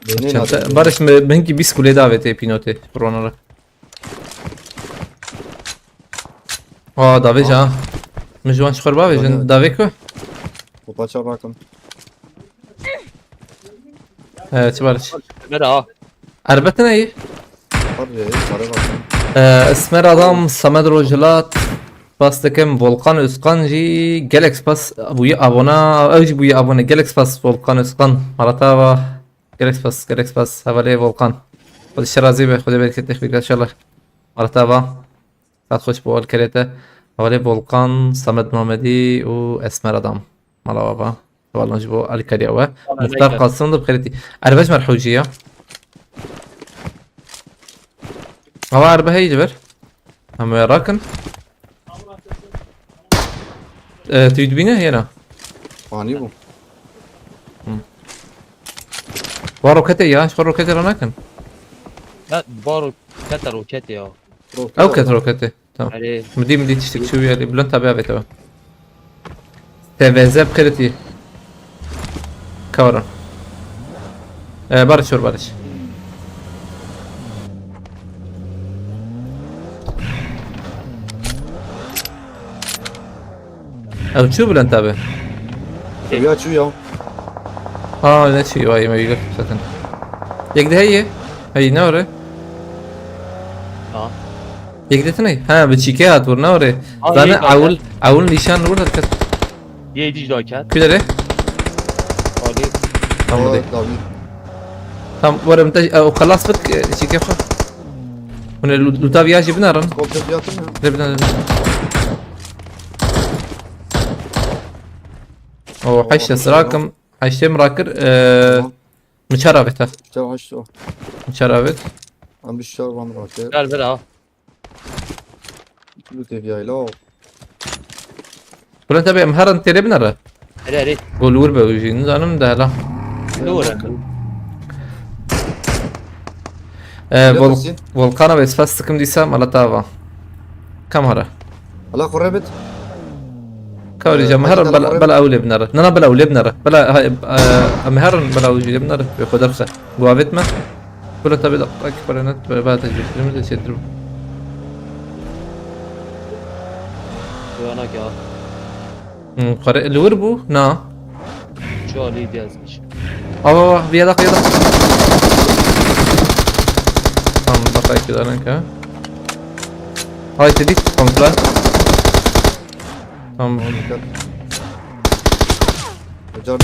Beni Çanta, ne Barış, me, benki biz kule davete pinote. Ronara. Aa, davêj ha. Min ji wan ji xwe re bavêjin. Davê ku? Kupa çav rakim. Ee, çi barış? Ver ha. Erbet ne iyi? Hadi, para rakim. Ee, Esmer adam, Samet Rojhilat, spas dikim, Volkan Özkan jî gelek spas bûye abona, ew jî bûye abone, gelek spas Volkan Özkan, Maratava, gelek spas, gelek spas, hevalê Volkan. Xwedê şerazî be, Xwedê bereketê xwe bike inşallah. Maratava. Saet xweş bo alkerê te. Hevalê Volkan, Samet Mamedî û Esmer Adam. Mala we ba. Hevalon ji bo alkeriya we. Muxtar Qasim de bi xêrê tî. Erbe ji me re hewcî ya. Ava erbe heyî ji vir. Em wê rakin. E, tu dibîne hêna. Anî bû. Hı. Wa roketê ya, ji xwe roketê re nakin. Ya, ba rokete roketê ya. Ew ket roketê. Tamam. Erê. Min dî, min dî tiştek çû ya, Bülent abi avête we. T V Z bi xêrê tî. Kawra. Ee, Barış, sor Barış. Ew çû Bülent abi? Ev ya çû ya. Ha, ne çû, vay, me yî zaten. Yek de heye. Hey, ne ore? Ha. Yek de tine. Ha, bi çîkê hat vur, ne ore? Ha, Zane yek hat. Ewil, ewil nîşan vur da ket. Yê dî jî daket. Kudere? Alî. Tamam, hadi. Tamam, were min te, e, o xelas bik, e, çîkê xwe. Hûn ê lu-, luta viya jî binarin. Komple fiyatı ne? Ne binarin? O, heşte sırakim. Heştê min rakir, e, Tamam. Min çar avêt, ha. Çar heşt o. Min çar avêt. Em bir çar van rakir. Gel bir ha. Lu te viya ila. Bülent abi, em herin têrê binere. Erê, erê. Gol vur be, jî nizanim de hela. Ne vur? Ee, Volkana ve spas sıkım diyse, Malatava. Kam hara. Ala xwe rebit. Kawrî, ee, cem herin bela, bela ew lê binere. Na, na, bela ew lê binere. Bela, ha, e, em herin bela ew jî lê binere. Wê xwe derxe. Guavêt me. Bela tabi da, ak, para net, para ba te jî. Jim de çêtir. Uyanak ya. Hmm, qere, li wir bû? Na. Şu an iyi yazmış. Ava, ava, bir yadak, yadak. Tamam, bak, ay, bir yadak, ha. Ay, dedik, komple. Tamam. Tamam, dikkat. Hocam.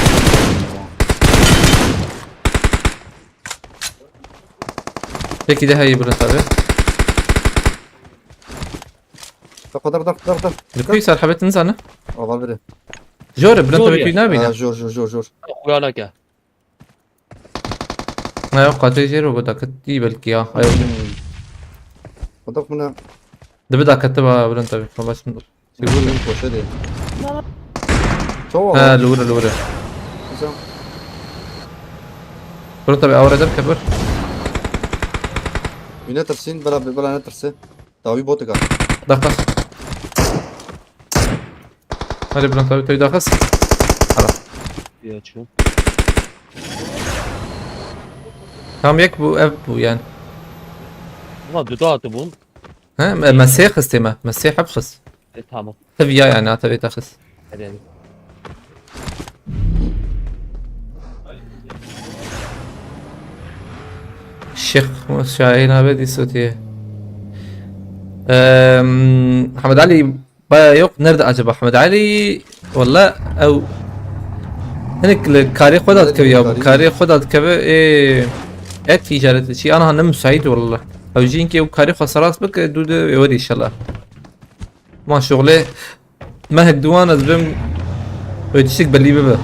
Peki, daha iyi burası abi. Dak, dak, dak, dak, dak. Li ku serhebet nizane? Ava biri. Jor e, Bülent abi, Jor ya. Kuy nabîne? Ha, jor, jor, jor, jor. Uyanaka. Ne yok, katê jêr û gotakitî belkî ya. Ay, hmm. Xwedek min e. Dibi da ketiba Bülent abi. Xwe baş min. Sîgûr min poşe dê. Çawa? Ha, li wir e, li wir e. Kisa. Bülent abi, awre derke bir. Wî netirsîn, bela, bela netirse. Dawî botika. Daxas. Hadi Bülent abi, tey daxas. Hala. Ya çu. Tam yek bu, ev bu yani. Ama dudu atı bun. Ha, me, me sê xistê me. Me sê heb xist. E tamam. Tev ya yani, ha, tev daxas. Hadi hadi. Şêx Şahîn abi dîsotiye. Ehm, Hemed Ali baya yok. Nerede acaba Hemed Ali? Walla ew hinek li karê xwe da dikeve ya. Karê xwe da dikeve, ê, e, ticaret çi ana ne müsait walla. Ew jî inkê ew karê xwe seras bike, dû de ê werî inşallah. Ma şuxlê mehek duwan ez bim, wê tiştek belî bibe.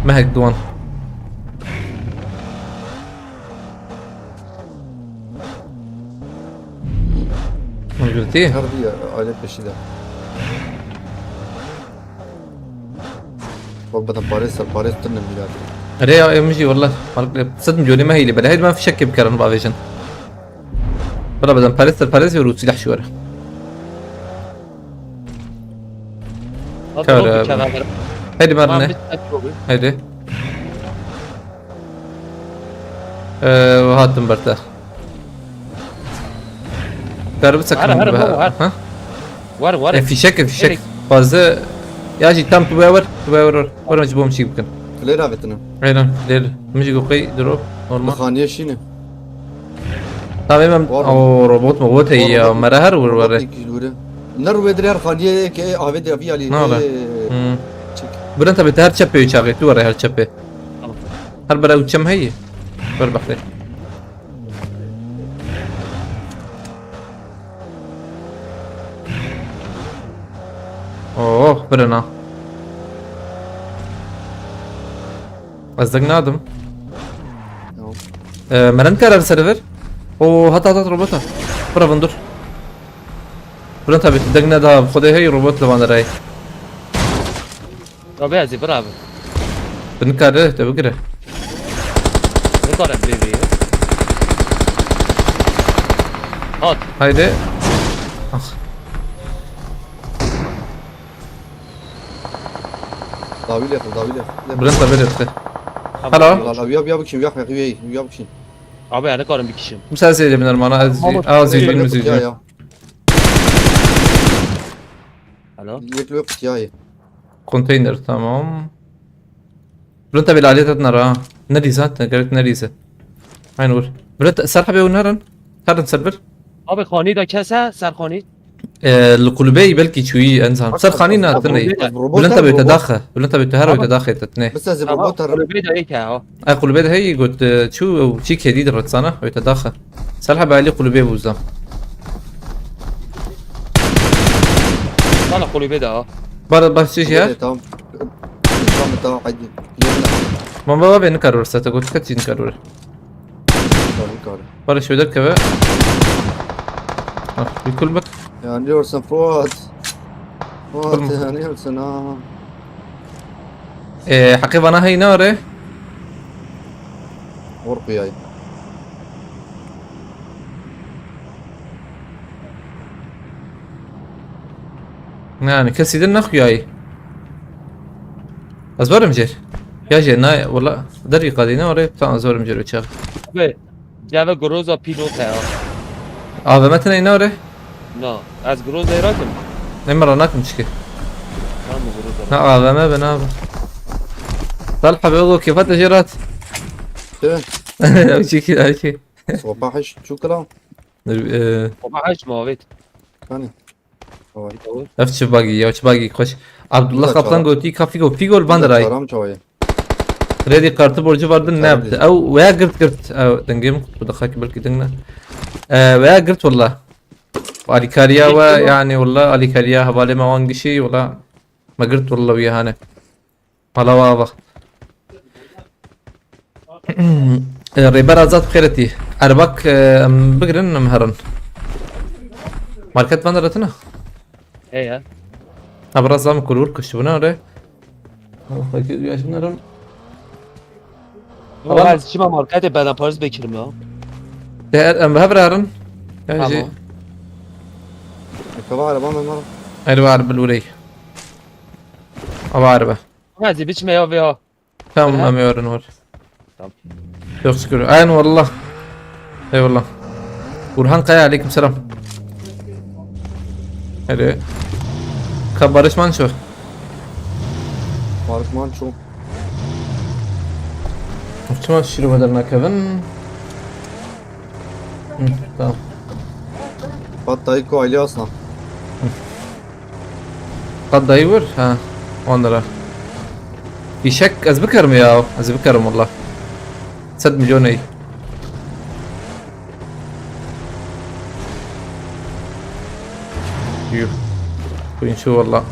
Mehek duwan. Hûn girtî? Her diye aile peşinde. Bak, beden parê ser parê tutin milat. Erê ya, em jî walla fark lê. Sed milyonê me heyli bele. Heyli me fişek kê bikerin bavêjin. Bela beden parê ser parê ser û silah şi were. Hadi Kare Robi abi. Kevin. Heydi Tamam, merine. bir tek Robi. Heydi. Ee, hatim berte. Garbi sakın Hadi, hadi, be. baba, hadi. Ha? Var var. E, fişek, e, fişek. Direkt. Fazla. Ya jî tam tu ver, tu ver, ver. Ver, ver, bom şey bakın. Flare avêtine. Aynen, der. Müzik okey, drop, Li normal. xaniyê şîne. Tamam, ben Var mı? o robot mu? Robot ya, Robot mu? mera her vur var. Robot iki jûre. Ne rûvê dirê her xaniyê ke avê de avî alî. Ne ola? Ê, Hmm. çek. Buradan tabii her çepê çağı, tu var her çepê. Tamam. Her bere uçem hey. Ver bakayım. Oh, birina. Ez deng nadim. Yok. Ee, meren karar server. O, hat hat hat robota. Bura vundur. Bura tabii deng ne daha. Xwedê hey robot li van derey. Robi Aziz bravo. Bin kare, te bigire. Ne kadar bebeği. Hat. Haydi. Ah. Dawî lê xwe, dawî lê xwe. Bülent abi etti. Tamam. Hello. La la, uya uya bikşim, uya uya uya bikşim. Abi yani karım bir kişiyim. Müsaade edin normal. Az Tamam. az Hey, yüzün yek yüzün. ya ya. Alo. Yek lo kutiyayı. Konteyner, tamam. Bülent abi, alet etme ha. Neredeyse hatta, gerek neredeyse. Aynı vur. Bülent, ser habê hûn herin. Herin ser bir. Abi xanî de kese ser xanî. Ee, li kulübeyi belki çuyi enzan. Ser xanî ne hatine. Robot Bülent ser abi robot. Te daxe. Bülent abi te her Tamam. Te daxe tetne. Mesela zî Tamam. robot her. Kulübe de iyi ki ha. Ay kulübe de hey got, e, çu, çi kedi de retsana. Te daxe. Ser habê ali kulübe buzam. Valla kulübe de ha. Bar, bar çi ya? Tamam. Tamam, tamam, haydi. Yerine. Mamba baba beni karor sete got, kaçın karor. Tamam, karı. Barış öder keve. Ah, bir kul bak. Yanıyorsun Fuat. Fuat, Tamam. Yanıyorsun ha. Ee, haqê vana hey ne are? Korkuyay. Yani kesî din nexuyayî. Ez werim jêr. Ya jê na wala derî qadî ne were, tamam, ez werim jêr uçağı. Abi. Ceve Groza pilot ya. A V M tine ne were? Na. Az Groza rakim. Ne mera nakim çiki. Tamam Groza. Na A V M be na. Talha be oğlum kefat jêr at. Tüh. Çiki, çiki. Sopa hiç çukla. Ee, Baba hiç muhabbet. Hani. Oy. Ev çi bagî ya, çi bagî xweş. Abdullah Güzel Kaplan çalar. Gotî kafî go fîgol banderay. Karam çawayı. Kredi kartı borcu vardı ne Tabii. Yaptı? Ew veya girt girt. Ew dengê min qut bu daxaki belkî deng ne. Ee, veya girt walla. Alîkariya Girt we ama. Yani walla alîkariya hevalê me wan gişî walla. Me girt walla wî hane. Mala we ava. E, Rêber Azad bi xêr etî. Erbak, e, em bigirin, em herin. Market van de tine. He ya. Ha, biraz daha mı kurur kuştu buna öyle? Belki yaşın arın. Ama ben çima markete beden Paris Bekir'im ya. Değer em hev rarın. Tamam. Kava araba mı mal? Elwa araba lurey. Ava araba. Hadi biçme ya veya. Tamam, Aha. Em ê werin wir. Tamam. Yok şükür. Aynen wallah. Eyvallah. Burhan Kaya, aleyküm selam. Hadi. Ka Barış Manço. Barış Manço. Çima şîrove dernakevin? Hı, tamam. Pat dayı ko aile aslan. Qet dayî wir? Ha. Onlara. Fîşek ez bikerim ya. Ez bikerim wallah. Sed milyon ey. Yuh. Queen şu wallah.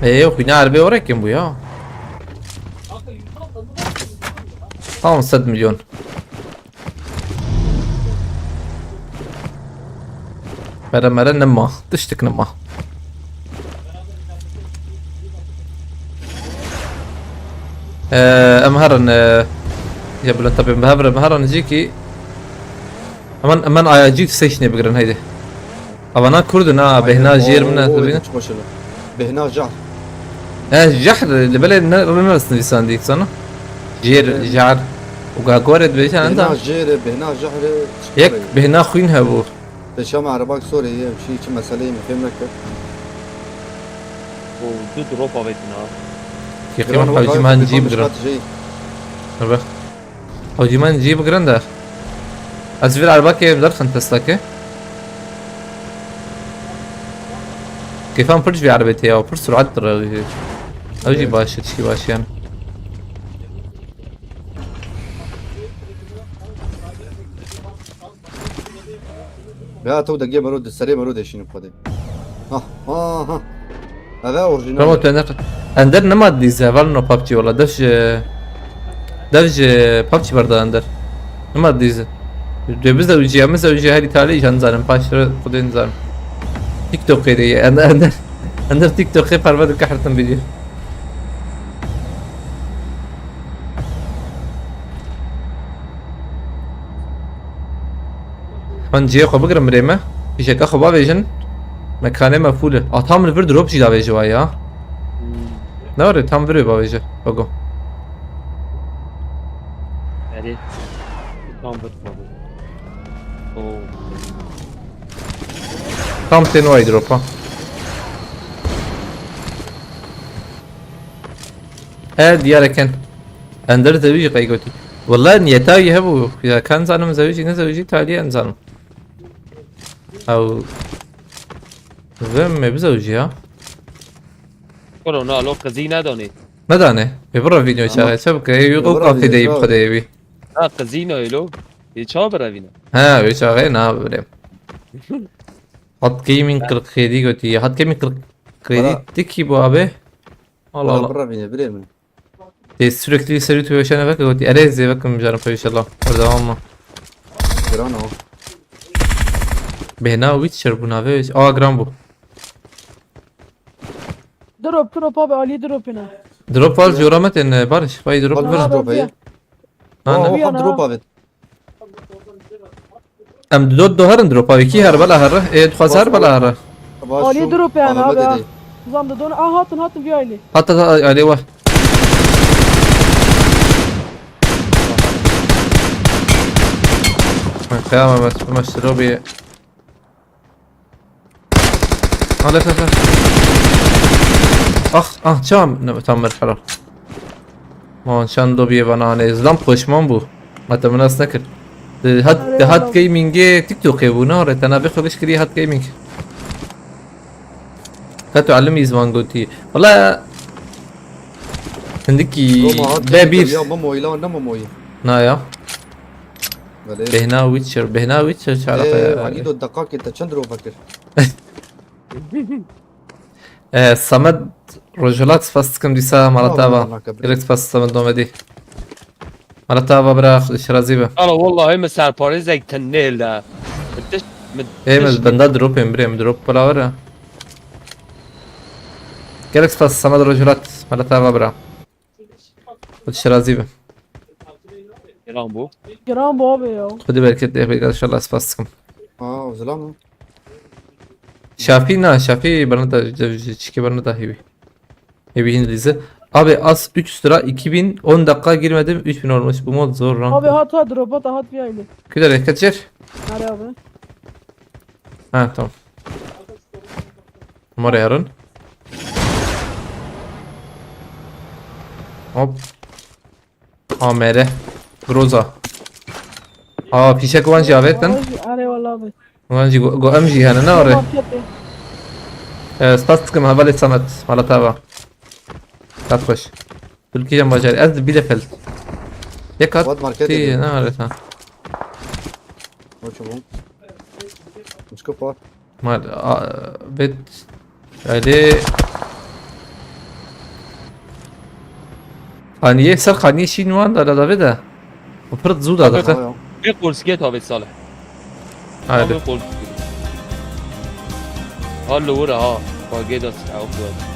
Ê, xwîna erbê were kim bû ya? Tamam, sed milyon. Mere mere nima. Tiştik nima. Ee, em herin, ee, ya Bülent abi, em herin, em herin jî ki. Hemen, hemen ayacı station'e bigirin, haydi. Avana Kurdu na, Aynen. Bêhna jêr min ne, Oo, tabii. Çok başarılı. Bêhna Jahr. He, Jahr, li belê ne, ne nasıl insan değil sana? Jêr, Evet. Jahr. O gagore de beşen Bêhna anda. Jêr, Bêhna Jahr. Yek Bêhna Xwîn hebû. Te şama arabak sorê ye, şey için meseleyi mi fêm neke. O du drop avetin ha. Yekî Gran min wek hewcî abi, man bir cî konuşma bigirin. Tijey. Tabii. Hewcî man cî bigirin de. Ez vî erbakê derxin Teslakê. Kêfan pir ji vî erbê tê ya, pir surat dir. Ew jî Evet. Baş e, tişkî baş e yani. Ya tu degê mero de serê mero deşînim xwedê. Ha ha ha. Eve orijinal. Tamam, e. Te ne, Ender nema dîze, heval no PUBG wala. Dev ji, dev ji PUBG berda Ender. Nema dîze. Dê bize uciya, bize uciya her Îtalî jan zanim, paştır xwedê nizanim. TikTokê de ye, Ender, Ender, Ender TikTokê perve dike hertin bidî. Hûn cihê xwe bigirin birê me. Fîşeka xwe bavêjin. Mekanê me fûl e. A, tam li vir drop jî davêje wa ya. Hmm. Ne were tam vir wê bavêje. Bago. Erê. Tam bir problem. Oo. Tam tên way dropa. He, diyareken. Ender zewî jî qey gotî. Wela niyeta wî hebû. Ya kan zanim zewî jî ne zewî jî talî en zanim. Ew vê me bizewicî ya. Kolo na lo qizî nedonê. Nedane. Ê birevîne Ama çaxê çi bike? Ê wî qew kafê deyî bixwe deyê wî. Ha, qizî ne lo. Ê çawa birevîne? Ha, wê çaxê na birêm. Hat Gaming kırk yedi gotî. Hat Gaming kırk yedi Valla. Tikî bu abi. Allah Allah. Valla birevîne birê min. Tê sürekli seri tu veşene veke gotî. Erê zê vekim carim xwe inşallah. Berdewam mı? Giran o. Bêhna Witcher bû navê wê. Aa, giran bû. Drop, drop abi, alî drop yine. Drop var, ya. Coramet en, e, Barış. Vay drop. Barış, drop ye. Nane. Aa, oha, drop abi. Em dot do herin drop abi. Kî her bela here. E, dixwaz her bela here. Alî drop yani abi ha. Zam da don. Aa, hatin, hatin bir alî. Hatta da alî var. Kıyamam, ben tutma şirobi. Al, al, al. Ah, ah, çam. Ne, tam bir helal. Man çend dobiye bana ne? Zlam poşman bu. Hatta nas nekir. De hat, de hat gaming'e TikTok'e bu ne? Re tena be xoliş kiri hat gaming. Ka tu alim izvan goti. Valla. Hindiki be bir. Ya mamo ila ne mamo. Na ya. Belê. Bêhna Witcher, bêhna Witcher çi eleqe ye? Ee, Alî do deqakê te çend rova kir? Ee, Samet Rojhilat spas dikim dîsa mala te ava. Gerek spas Samet Domedî. Mala te ava bira, Xwedê ji te razî be. Ala wallahî min serparêzek tune le. Min tişt, min Ê, min tişt benda dropê, min birê, min drop bira were. Gelek spas, Samet Rojhilat, mala te ava bira. Xwedê ji te razî be. Giran bû. Giran bû abi ya. Xwedê bereket lê bike, inşallah, spas dikim. Aa, o zilam mı? Şafî na, Şafî bana da, çiki bana da hevi. Hevi Hindilizi. Abi az üç sıra iki bin, on dakika girmedim, üç bin olmuş. Bu mod zor lan. Abi hat hat robot hat bir aynı. Küder kaçır. Nereye abi? Ha, tamam. Numara yarın. Hop. A M R. Groza. Aa, fîşek wan jî avêtin. Arê wala abi. Wan jî go, go em jî hene ne arê. Marketê. Ee, spas dikim hevalê Samet. Mala te ava. Kat xweş. Türkiye'den bacar. Ez Bielefeld. Yekat. What market ti ediyor? Ne arê sen? O çabuk. Uçku par. Mal, a, bet. Hadi. Xaniyê, ser xaniyê şîn wan da, da, da, da. O pir zû da, da. Tamam. Bir kursiye tabi Salih. Haydi. Tamam, bir kursiye. Hallo, ora ha. Bak, gel, das, ha, o kadar.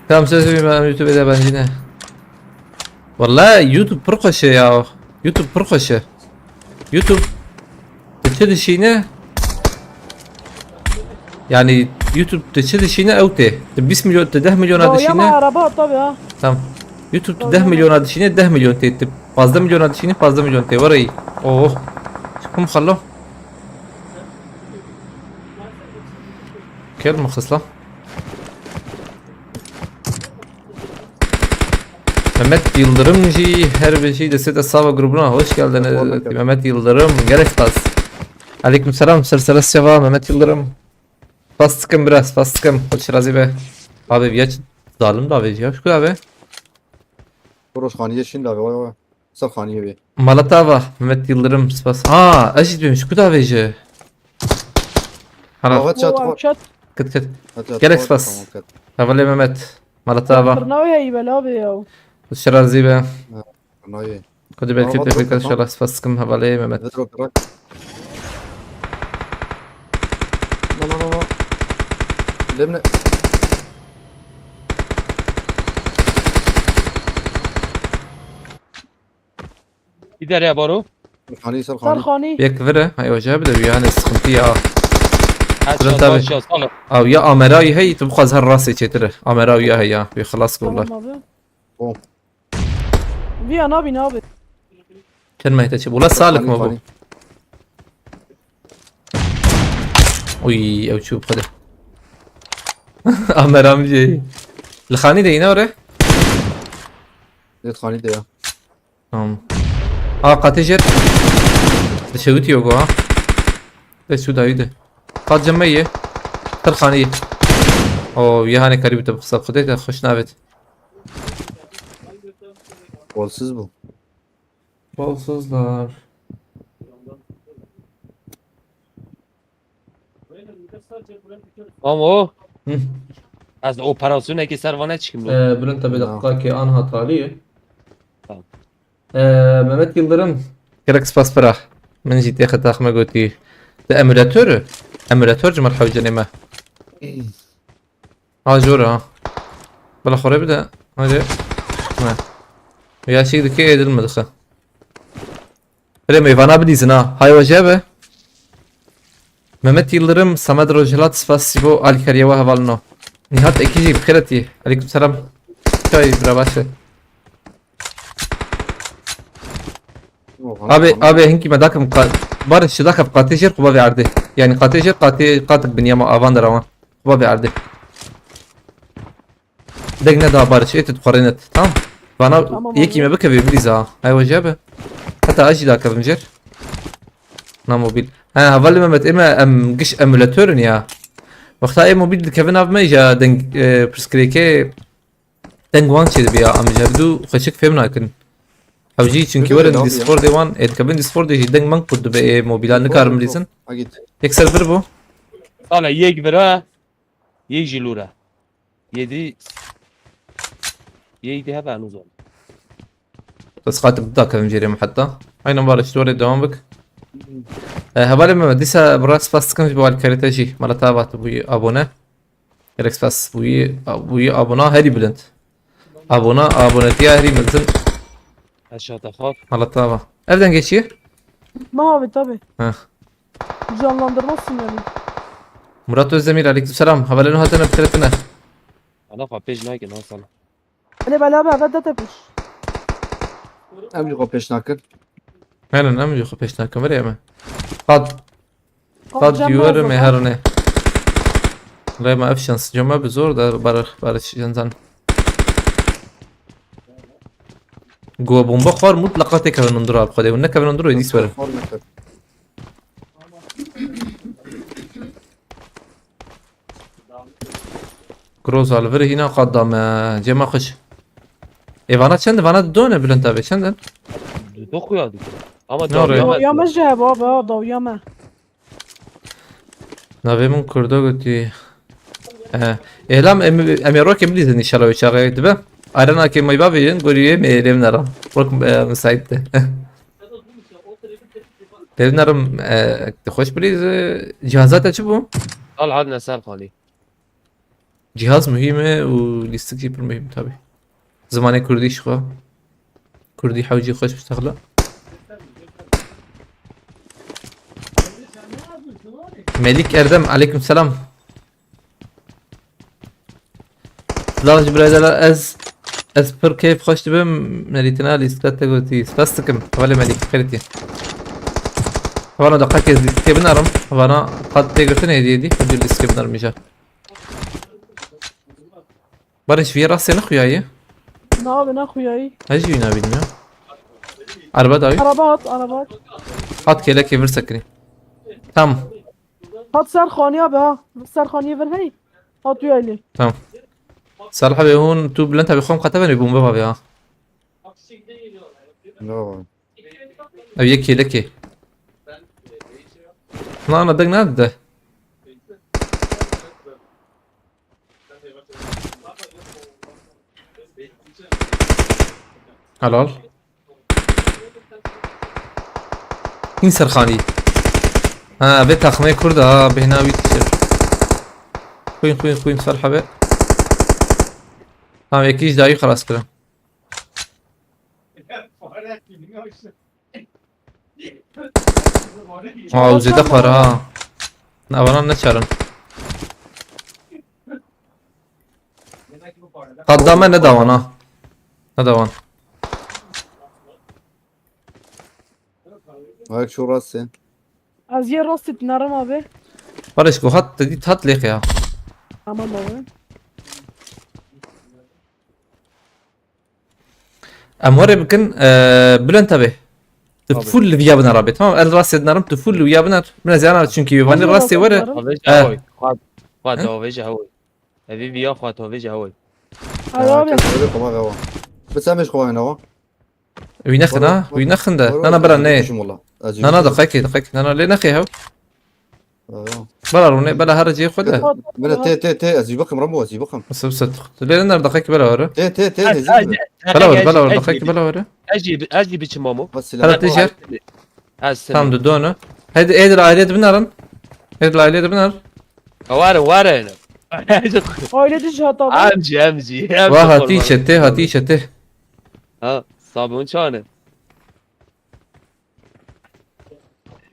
Tamam, söz vereyim, ben YouTube'da ben yine. Wallahî YouTube pir xweş e ya. YouTube pir xweş e. YouTube tu çi dişîne? Yani YouTube tu çi dişîne ew tê. Tu bîst milyon, tu deh milyona dişîne. Ya, ya, araba tabii ha. Tamam. YouTube tu deh milyona dişîne, deh milyon tê. Tu pazdeh milyona dişîne, pazdeh milyon tê. Were yî. Oh. Çikim xalo. Kel mi xisla? Mehmet Yıldırım jî her bir şey destê de sava grubuna hoş geldiniz. Mehmet Yıldırım, gelek spas. Aleyküm selam, ser sere seva Mehmet Yıldırım. Spas dikim biraz, spas dikim. Xweş razî be. Abi viya zalim da abi ya. Şükür abi. Roşxaniyê şîn da abi, vay vay. Ser xaniyê bê. Mala te ava, Mehmet Yıldırım, spas. Aa, ez jî dibêm, ji ku davêje? Hera. Ava çat. Wow, çat. Kit, kit. Gelek spas. Hevalê Mehmet. Mala te ava. Tırnağı ya iyi bela abi ya. Xweş razî be. Nayê. Xwedê bereket lê bike, inşallah, spas dikim hevalê Mehmet. Vedro bırak. La, la, la, la. Lemne. Gider ya Baro. Xanî, ser xanî. Ser xanî. Yek vire, hay hoca bir de bir yani sıkıntı ya. Headshot, tabii. Headshot, sana. Abi ya amerayı hey, tu bu kadar rastı çetiri. Amerayı ya hey ya, bir xelas kula. Tamam abi. Bom. Viya nabî, nabî. Çend mehte çi? Wala salik mi bu? Uy, ew çû xwede. Amer amcê. Li xanî de yine ore? Li xanî de ya. Tamam. A, qatê jêr. Dişewitiyo go ha. Te şû dayî de. Qat cem me ye. Ser xanî. O, yê hanê karî bite bi qisa. Xwedê te xweş navêt. Kolsuz bu. Kolsuzlar. Ama o. Hı. Ez operasyonekî ser vane çikim lo. Ee, Bülent abi, ya, dakika ki anha taliye. Tamam. Ee, Mehmet Yıldırım. Gerek spas pira. Min jî tê xeta xwe me gotî. De emülatörü. Emülatör ji me hewcenê me. Ha, jor ha. Bala xore bide. Hadi. Ne. Ya şey dike edil mi dike? Bire meyvana bilîzin ha. Hay hoca be. Mehmet Yıldırım, Samet Rojhilat, spas sibo, alkariye ve hevalno. Nihat Ekici, bixêretî. Aleyküm selam. Çay, bira baş e. Abi, abi, hinkî me dakim ka-, Barış, dakim qatê jêr quba vê erdê. Yani qatê jêr, qatê, qatik binyama avan derawan. Quba vê erdê. Deng neda Barış, ê tu dixwarênet. Tamam. Vana, tamam, yekî abi, me bikevê bilîza. Hay hoca be. Heta ez jî dakevim jêr. Na mobil. Ha, hevalê Mehmet, ême em giş emülatör in ya. Wexta ê mobil dikevin av me ya deng, e, pirsgirêkê deng wan çêdibe ya, em ji hevdu xweşik fêm nakin. Ew jî çunkî werin Discordê wan, ê dikevin Discordê jî deng man kurt dibe, ê mobîlan nikarin bilîzin. Yekser vir bû. Sala yek vira. Yek jî lûr e. Yedî. Yek dî hebe eno zor. Bes xatir da kevim jêrê min heta. Aynen var işte oraya devam bik. E, hevalê me dîsa bi rast spas dikim ji bo alîkarî te jî. Mala te ava tu bûyî abone. Gelek spas bûyî, bûyî abona herî bilind. Abona, abonetiya herî mezin. Aşağıda xor. Mala te ava. Ev dengê çi ye? Ma abi tabi. Heh. Canlandırma sinyali. Murat Özdemir, aleykümselam. Hevalê nû hatine bi te re tine. Ana xwe pêş nake, na sana. Hele bela abi evet de tepiş. Em jî xwe pêş nakin. Henen, em jî xwe pêş nakin, verê me. Qad, qad Cem yuwarê Nazlı me da. herine. Lê me ev şans, cema bi zor da bar, bar şansan. Go bomba xwar mutlaka tê kevin hundur abi xwedê. Hûn nekevin hundur ê dîs werin. Xor nekir. Groza li vir hîna qat da me. Cema xweş. Ê vana çend? Vana du ne bilind abi. Çend in? Doku ya dikir. Ama Ne oraya? doğru Dawiya me jî hebe abi ha dawiya me. Navê min Kurdo gotî. He. Êlam em, em ê rokê bilîzin inşallah wê çaxê dibe. Arena ke may bavê yin gorî wê me lêv neram. Rok e, müsait de. Lêv nerim e, te xweş bilîz e, cihaza te çi bû? Al hadne ser xalî. Cihaz muhîm e û lîstik jî pir muhîm tabi. Zimanê kurdî ji xwe. Kurdî hewcî xweş bistexla. Melik Erdem, aleyküm selam. Silav ji birayê de ez ez pir keyf xweş dibim. Merîtina lîstika te gotî. Spas dikim. Hevalê Melîk xêrîtî. Vana deqekê lîstikê binarim. Vana qat tê girtin hêdî hêdî. Hêdî lîstikê binarim îcar. Barış vî rastê nexuyayî. Ne abi ne xuyayî. Ez jî wî nabînim ya. Araba dawî. Araba at araba at. Hat kêlekê vir sekinî. Tam. Hat ser xaniya be ha. Ser xaniye vir hey. Hat uyaylê. Tam. Salih abi hûn tu bilind abi xwem qete venê bombe bavê ha. No. Ev yek kêlekê. Na na deng nade. Helal. Hîn serxanî. Ha, vê taxmê Kurd ha, bêhna wî tişir. Xwîn, xwîn, xwîn, ser hebe. Tamam, yekî ji dayî xelas kirin. Ha, ew zêde xwar ha. Evanan neçarin. Qadda me nedawan ha. Nedawan. Ayak şu rastê. Ez yê rastê dinerim abi. Barış ku hat, te dît hat lêqe ya. Tamam abi. Em were bikin, e, Bülent abi. Tu Abi. Full li viya biner abi. Tamam, el rastê dinerim, tu full li viya biner. Min ez yana çünkü vanî rastê were. Avêj Eh. Hewoy. Xwat. Xwat He? Avêj Hewoy. Evî viya xwat avêj Hewoy. Ay abi. Kes böyle koma gava. Bes em iş koma gava. Wî nexin ha, wî nexin de. Nana bira ne. Na na daqekê, daqekê. Nana lê nexê hew. Bela rûne, bela her cihê xwe de. Bela tê tê tê ez ê bikim Ramo ez ê bikim. Sib set. Lê ne daqekê bela were. Tê tê tê Ez ez ê ez bikim. Bela were, bela were, daqekê bela were. Ez jî ez jî biçim mamo. Bas Bela silah. tê jer. Ez Tamam, du done. Hadi êdir ailê dibinarin. Êdir ailê dibinarin. Ware ware ne. Aile dışı hata var. Em jî em jî. Em Wa jî hatî kurban. çetê, hatî çetê. Ha, sabun çane.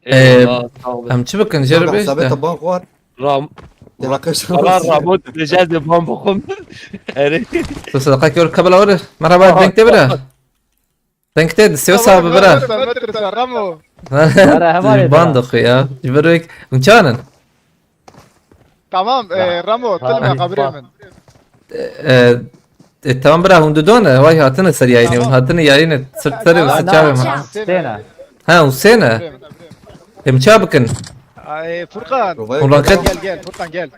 Ee, Eyvallah, sağ olun. Em çi bikin? Jere Hesabê bêjte. te ban xwar. Ram, Te raqeş. Ram Rabot diyeceğiz de ban bokum. Eri. Tu sadaka yor kabela were. Merhaba, denk te bira. Denk te, sev sahibi bira. Ramo. Merhaba, Ban da xwe ya. Jiber wek. Unçanin. Tamam, e, Ramo, tilme kabrê min. E, e, tamam bira, hûn didon e, vay hatine ser yayînê, hûn hatine yayînê, sir serê û sir çavê min. Sêne. Ha, hûn sê ne? Em ça bikin? Ay, Furkan. Ulan Gel, gel, Furkan gel.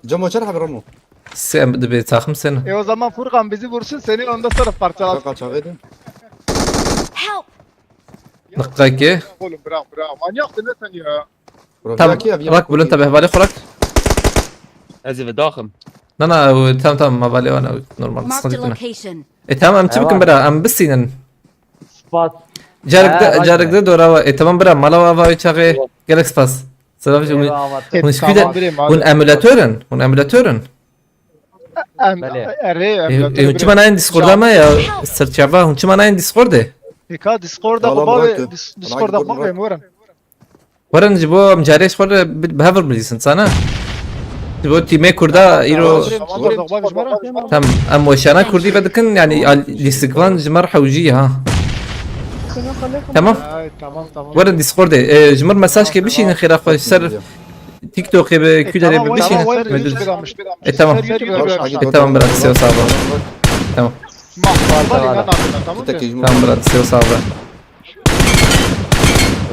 Cemo çer haber Ramo. Sê em dibe takım sê ne? E, o zaman Furkan bizi vursun, seni ondan sonra parçalasın. Kaka çağırdı. Help! Dakika ki. Oğlum bırak, bırak. Manyaksın lan sen ya. Tam rak bulun tabi, hevale kurak. Ez ê vedaxim. Na na, ew, tamam tamam, hevalê wan, ew normal, Marked a sıkıntı yok. Location. E tamam, em çi Ewa. bikin bira, em bisînin. Spas. Carek Ha, de, bak. Carek de dora wa. E tamam bira, mala wa va çaxê. Gelek spas. Selam hocam. Eyvallah. Hûn E, şikî de- tamam, birê, Hûn emulatorin. Hûn emulatorin. Em, Belê. erê, E, emulator e, hûn çima nayên Discord'a me ya? Serçava, hûn çima nayên Discord'ê? Eka Discord'a Valla xwe bavê, bıraktı. Dis- Discord'a Bıraktı, xwe bavê, bıraktı. Muharrem. Werin ji bo em carê ji xwe re bi bi hev re bilîsin, sana. Ji bo tîmê Kurda îro. Tamam, tamam, tamam, tamam. Tamam, em weşana Kurdî ve dikin, yani al- lîstikvan ji me re hewcî ha. Tamam. Ay, tamam, tamam. Werin Discord'ê. E, ji mir mesaj ke bişînin xêra xwe ser TikTok'ê bi E, küderê tamam, bi tamam, bişînin. tamam, Medud. YouTube'a almış. E tamam. Ser YouTube'a almış. E tamam, bırak, size sağ ol. Tamam. Mahmut, Tamam. inan abi, tamam mı? Tek ejim. Tamam, bırak, size sağ ol.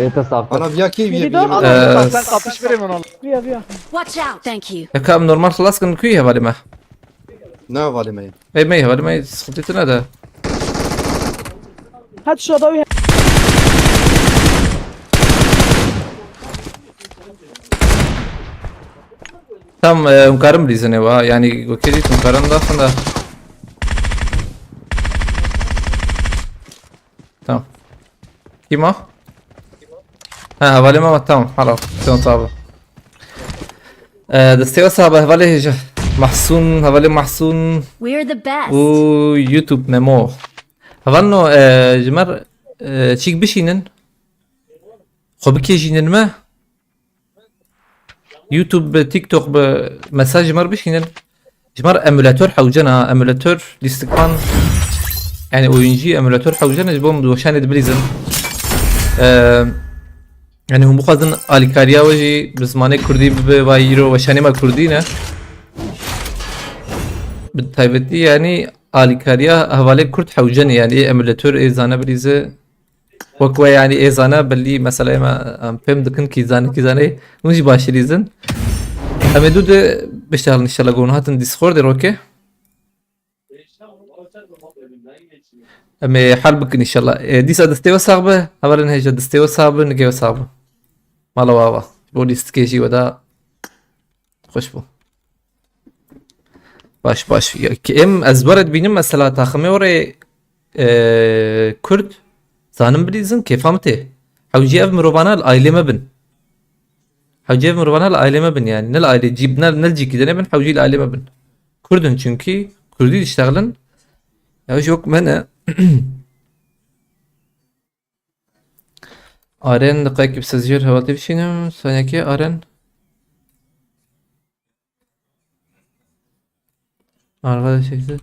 Ê, te saf. Ana viyakî Biri viyakî. daha- Adam Ee, sen kapış verin ona. Via, via. Watch out! Thank you. Ya ka em normal xelas kin, kuy hevalê me? Ne hevalê me? Ey me hevalê me, sıkıntı ne de. Hadi şu adamı. Tam e, hûn karin bilîzin ê wa, yani wekî dît hûn karin daxin de. Tamam. Kî ma? Ha, hevalê me, tamam, hala. Tamam, sağ ol. E, destê we sağ be, hevalê hêja. Mahsun, hevalê Mahsun. We're the best. Û YouTube Memo. Hevalno, e, ji me re, e, çîk bişînin. Xwe bikêjînin me. YouTube bi, TikTok bi, mesaj ji me re bişînin. Ji me re emulator hewcen ha, emulator lîstikvan. Yani oyuncî emulator hewcen ji bo em weşanê dibilîzin. Ee, yani hûn bixwazin alîkariya we jî bi zimanê kurdî bibe, vay îro weşanê me kurdî ne. Bi taybetî yani alîkariya hevalê kurd hewcen, yani ê emulator ê zane bilîze. Wek we, yani ê zane belî meseleyê me, em fêm dikin kî zane kî zane, hûn jî baş dilîzin. Em ê dû de biştexilin inşallah, gon hatin Discordê roke. Em ê hal bikin inşallah. E, dîsa destê we sax be, hevalên hêja, destê we sax be, nigê we sax be. Mala we ava. Bo lîstikê jî we da xweş bû. Baş, baş. Ya, ki em, ez were dibînim mesela taximê were, e, Kurd, zanim bilîzin, kêfa min tê. Hewcî ev mirovana li ailê me bin. Hewcî ev mirovana li ailê me bin yani. Ne li ailê cî, ne, ne li cîkî de nebin, hewcî li ailê me bin. Kurd in çünkü, Kurdî diştexilin. Ya, ji wek me ne. Aren, diqekî bi seziyar hevaltî bişînim. Saniyekê Aren. Arva da çekti.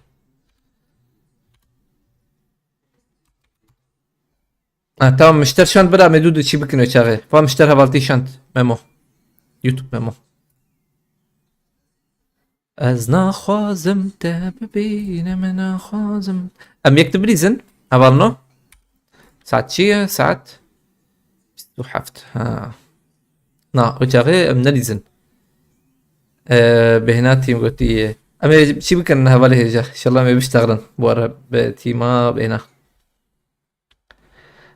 Ha, tamam, mişter şand bira, me dû dû çî bikin o çaxê. Va mişter hevaltî şand. Memo. YouTube Memo. Ez naxwazim te bibînim, naxwazim. Em yek dibilîzin. Hevalno. Saet çi ye? Saet bîst û heft. Ha. Na, o çaxê em nelîzin. Ee, bêhna tîm gotiye. Em ê çi bikin hevalê hêja? Înşallah em ê biştexilin. Bu ara bi tîma bêhna.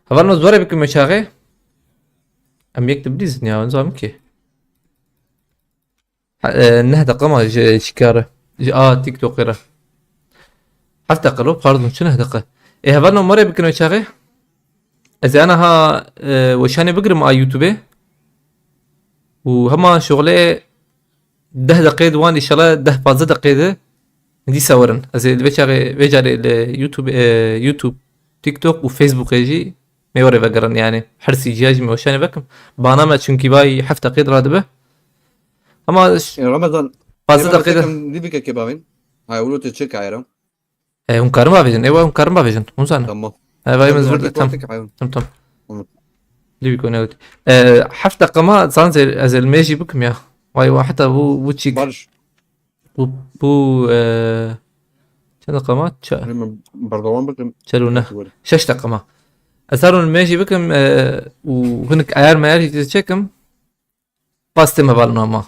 Hevalno, zor e bikim o çaxê. Em yek dibilîzin ya, ez zanim ki. Ha, e, neh deqa ma ji çîkê re. Ji a TikTokê re. Heft deqa lo, pardon, çi neh deqa? Ê, hevalno, ma rê bikin o çaxê. Ez ê ana ha, e, weşanê bigirim a YouTubeê. Û hema şoxlê deh deqê di wan, înşallah deh pazdeh deqê de dîsa werin. Ez ê li vê çaxê, vê carê li YouTube, e, YouTube, TikTok û Facebookê jî me were vegerin yani. Her sî ciya jî me weşanê vekim. Bana me çünkü vay heft deqê de radibe. Ama ş- Ramazan, pazdeh Ramazan, deqê de. Tekem, nî bike kebabin. Hay, û te çi kayra? E, hûn karin bavêjin. Ewa, hûn karin bavêjin. Hûn zanin. Tamam. E, vay, Tamam, min zor tamam, de tam. tamam. Tamam, tamam. Tamam. Lübiko ne wot. E, heft deqa ma zanze ez ê li me jî bikim ya. Vay, wa heta bu, bu çîk. Barış. Bu, bu, e, çend deqa ma? Ça- Hemen berdewam bikim. Çel û neh. Were. Şeş deqa ma. Ez zanim me jî bikim, e, û hinek ayar meyar jî çekim. Bas tê me valin ama.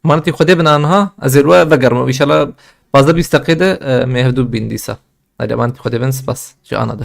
Manetî Xwedê bin anha, ez ê we vegerim. Înşallah pazdeh bîst deqê de, e, me hevdû bin dîsa. Hadi manetî Xwedê bin, spas. Ji ana de.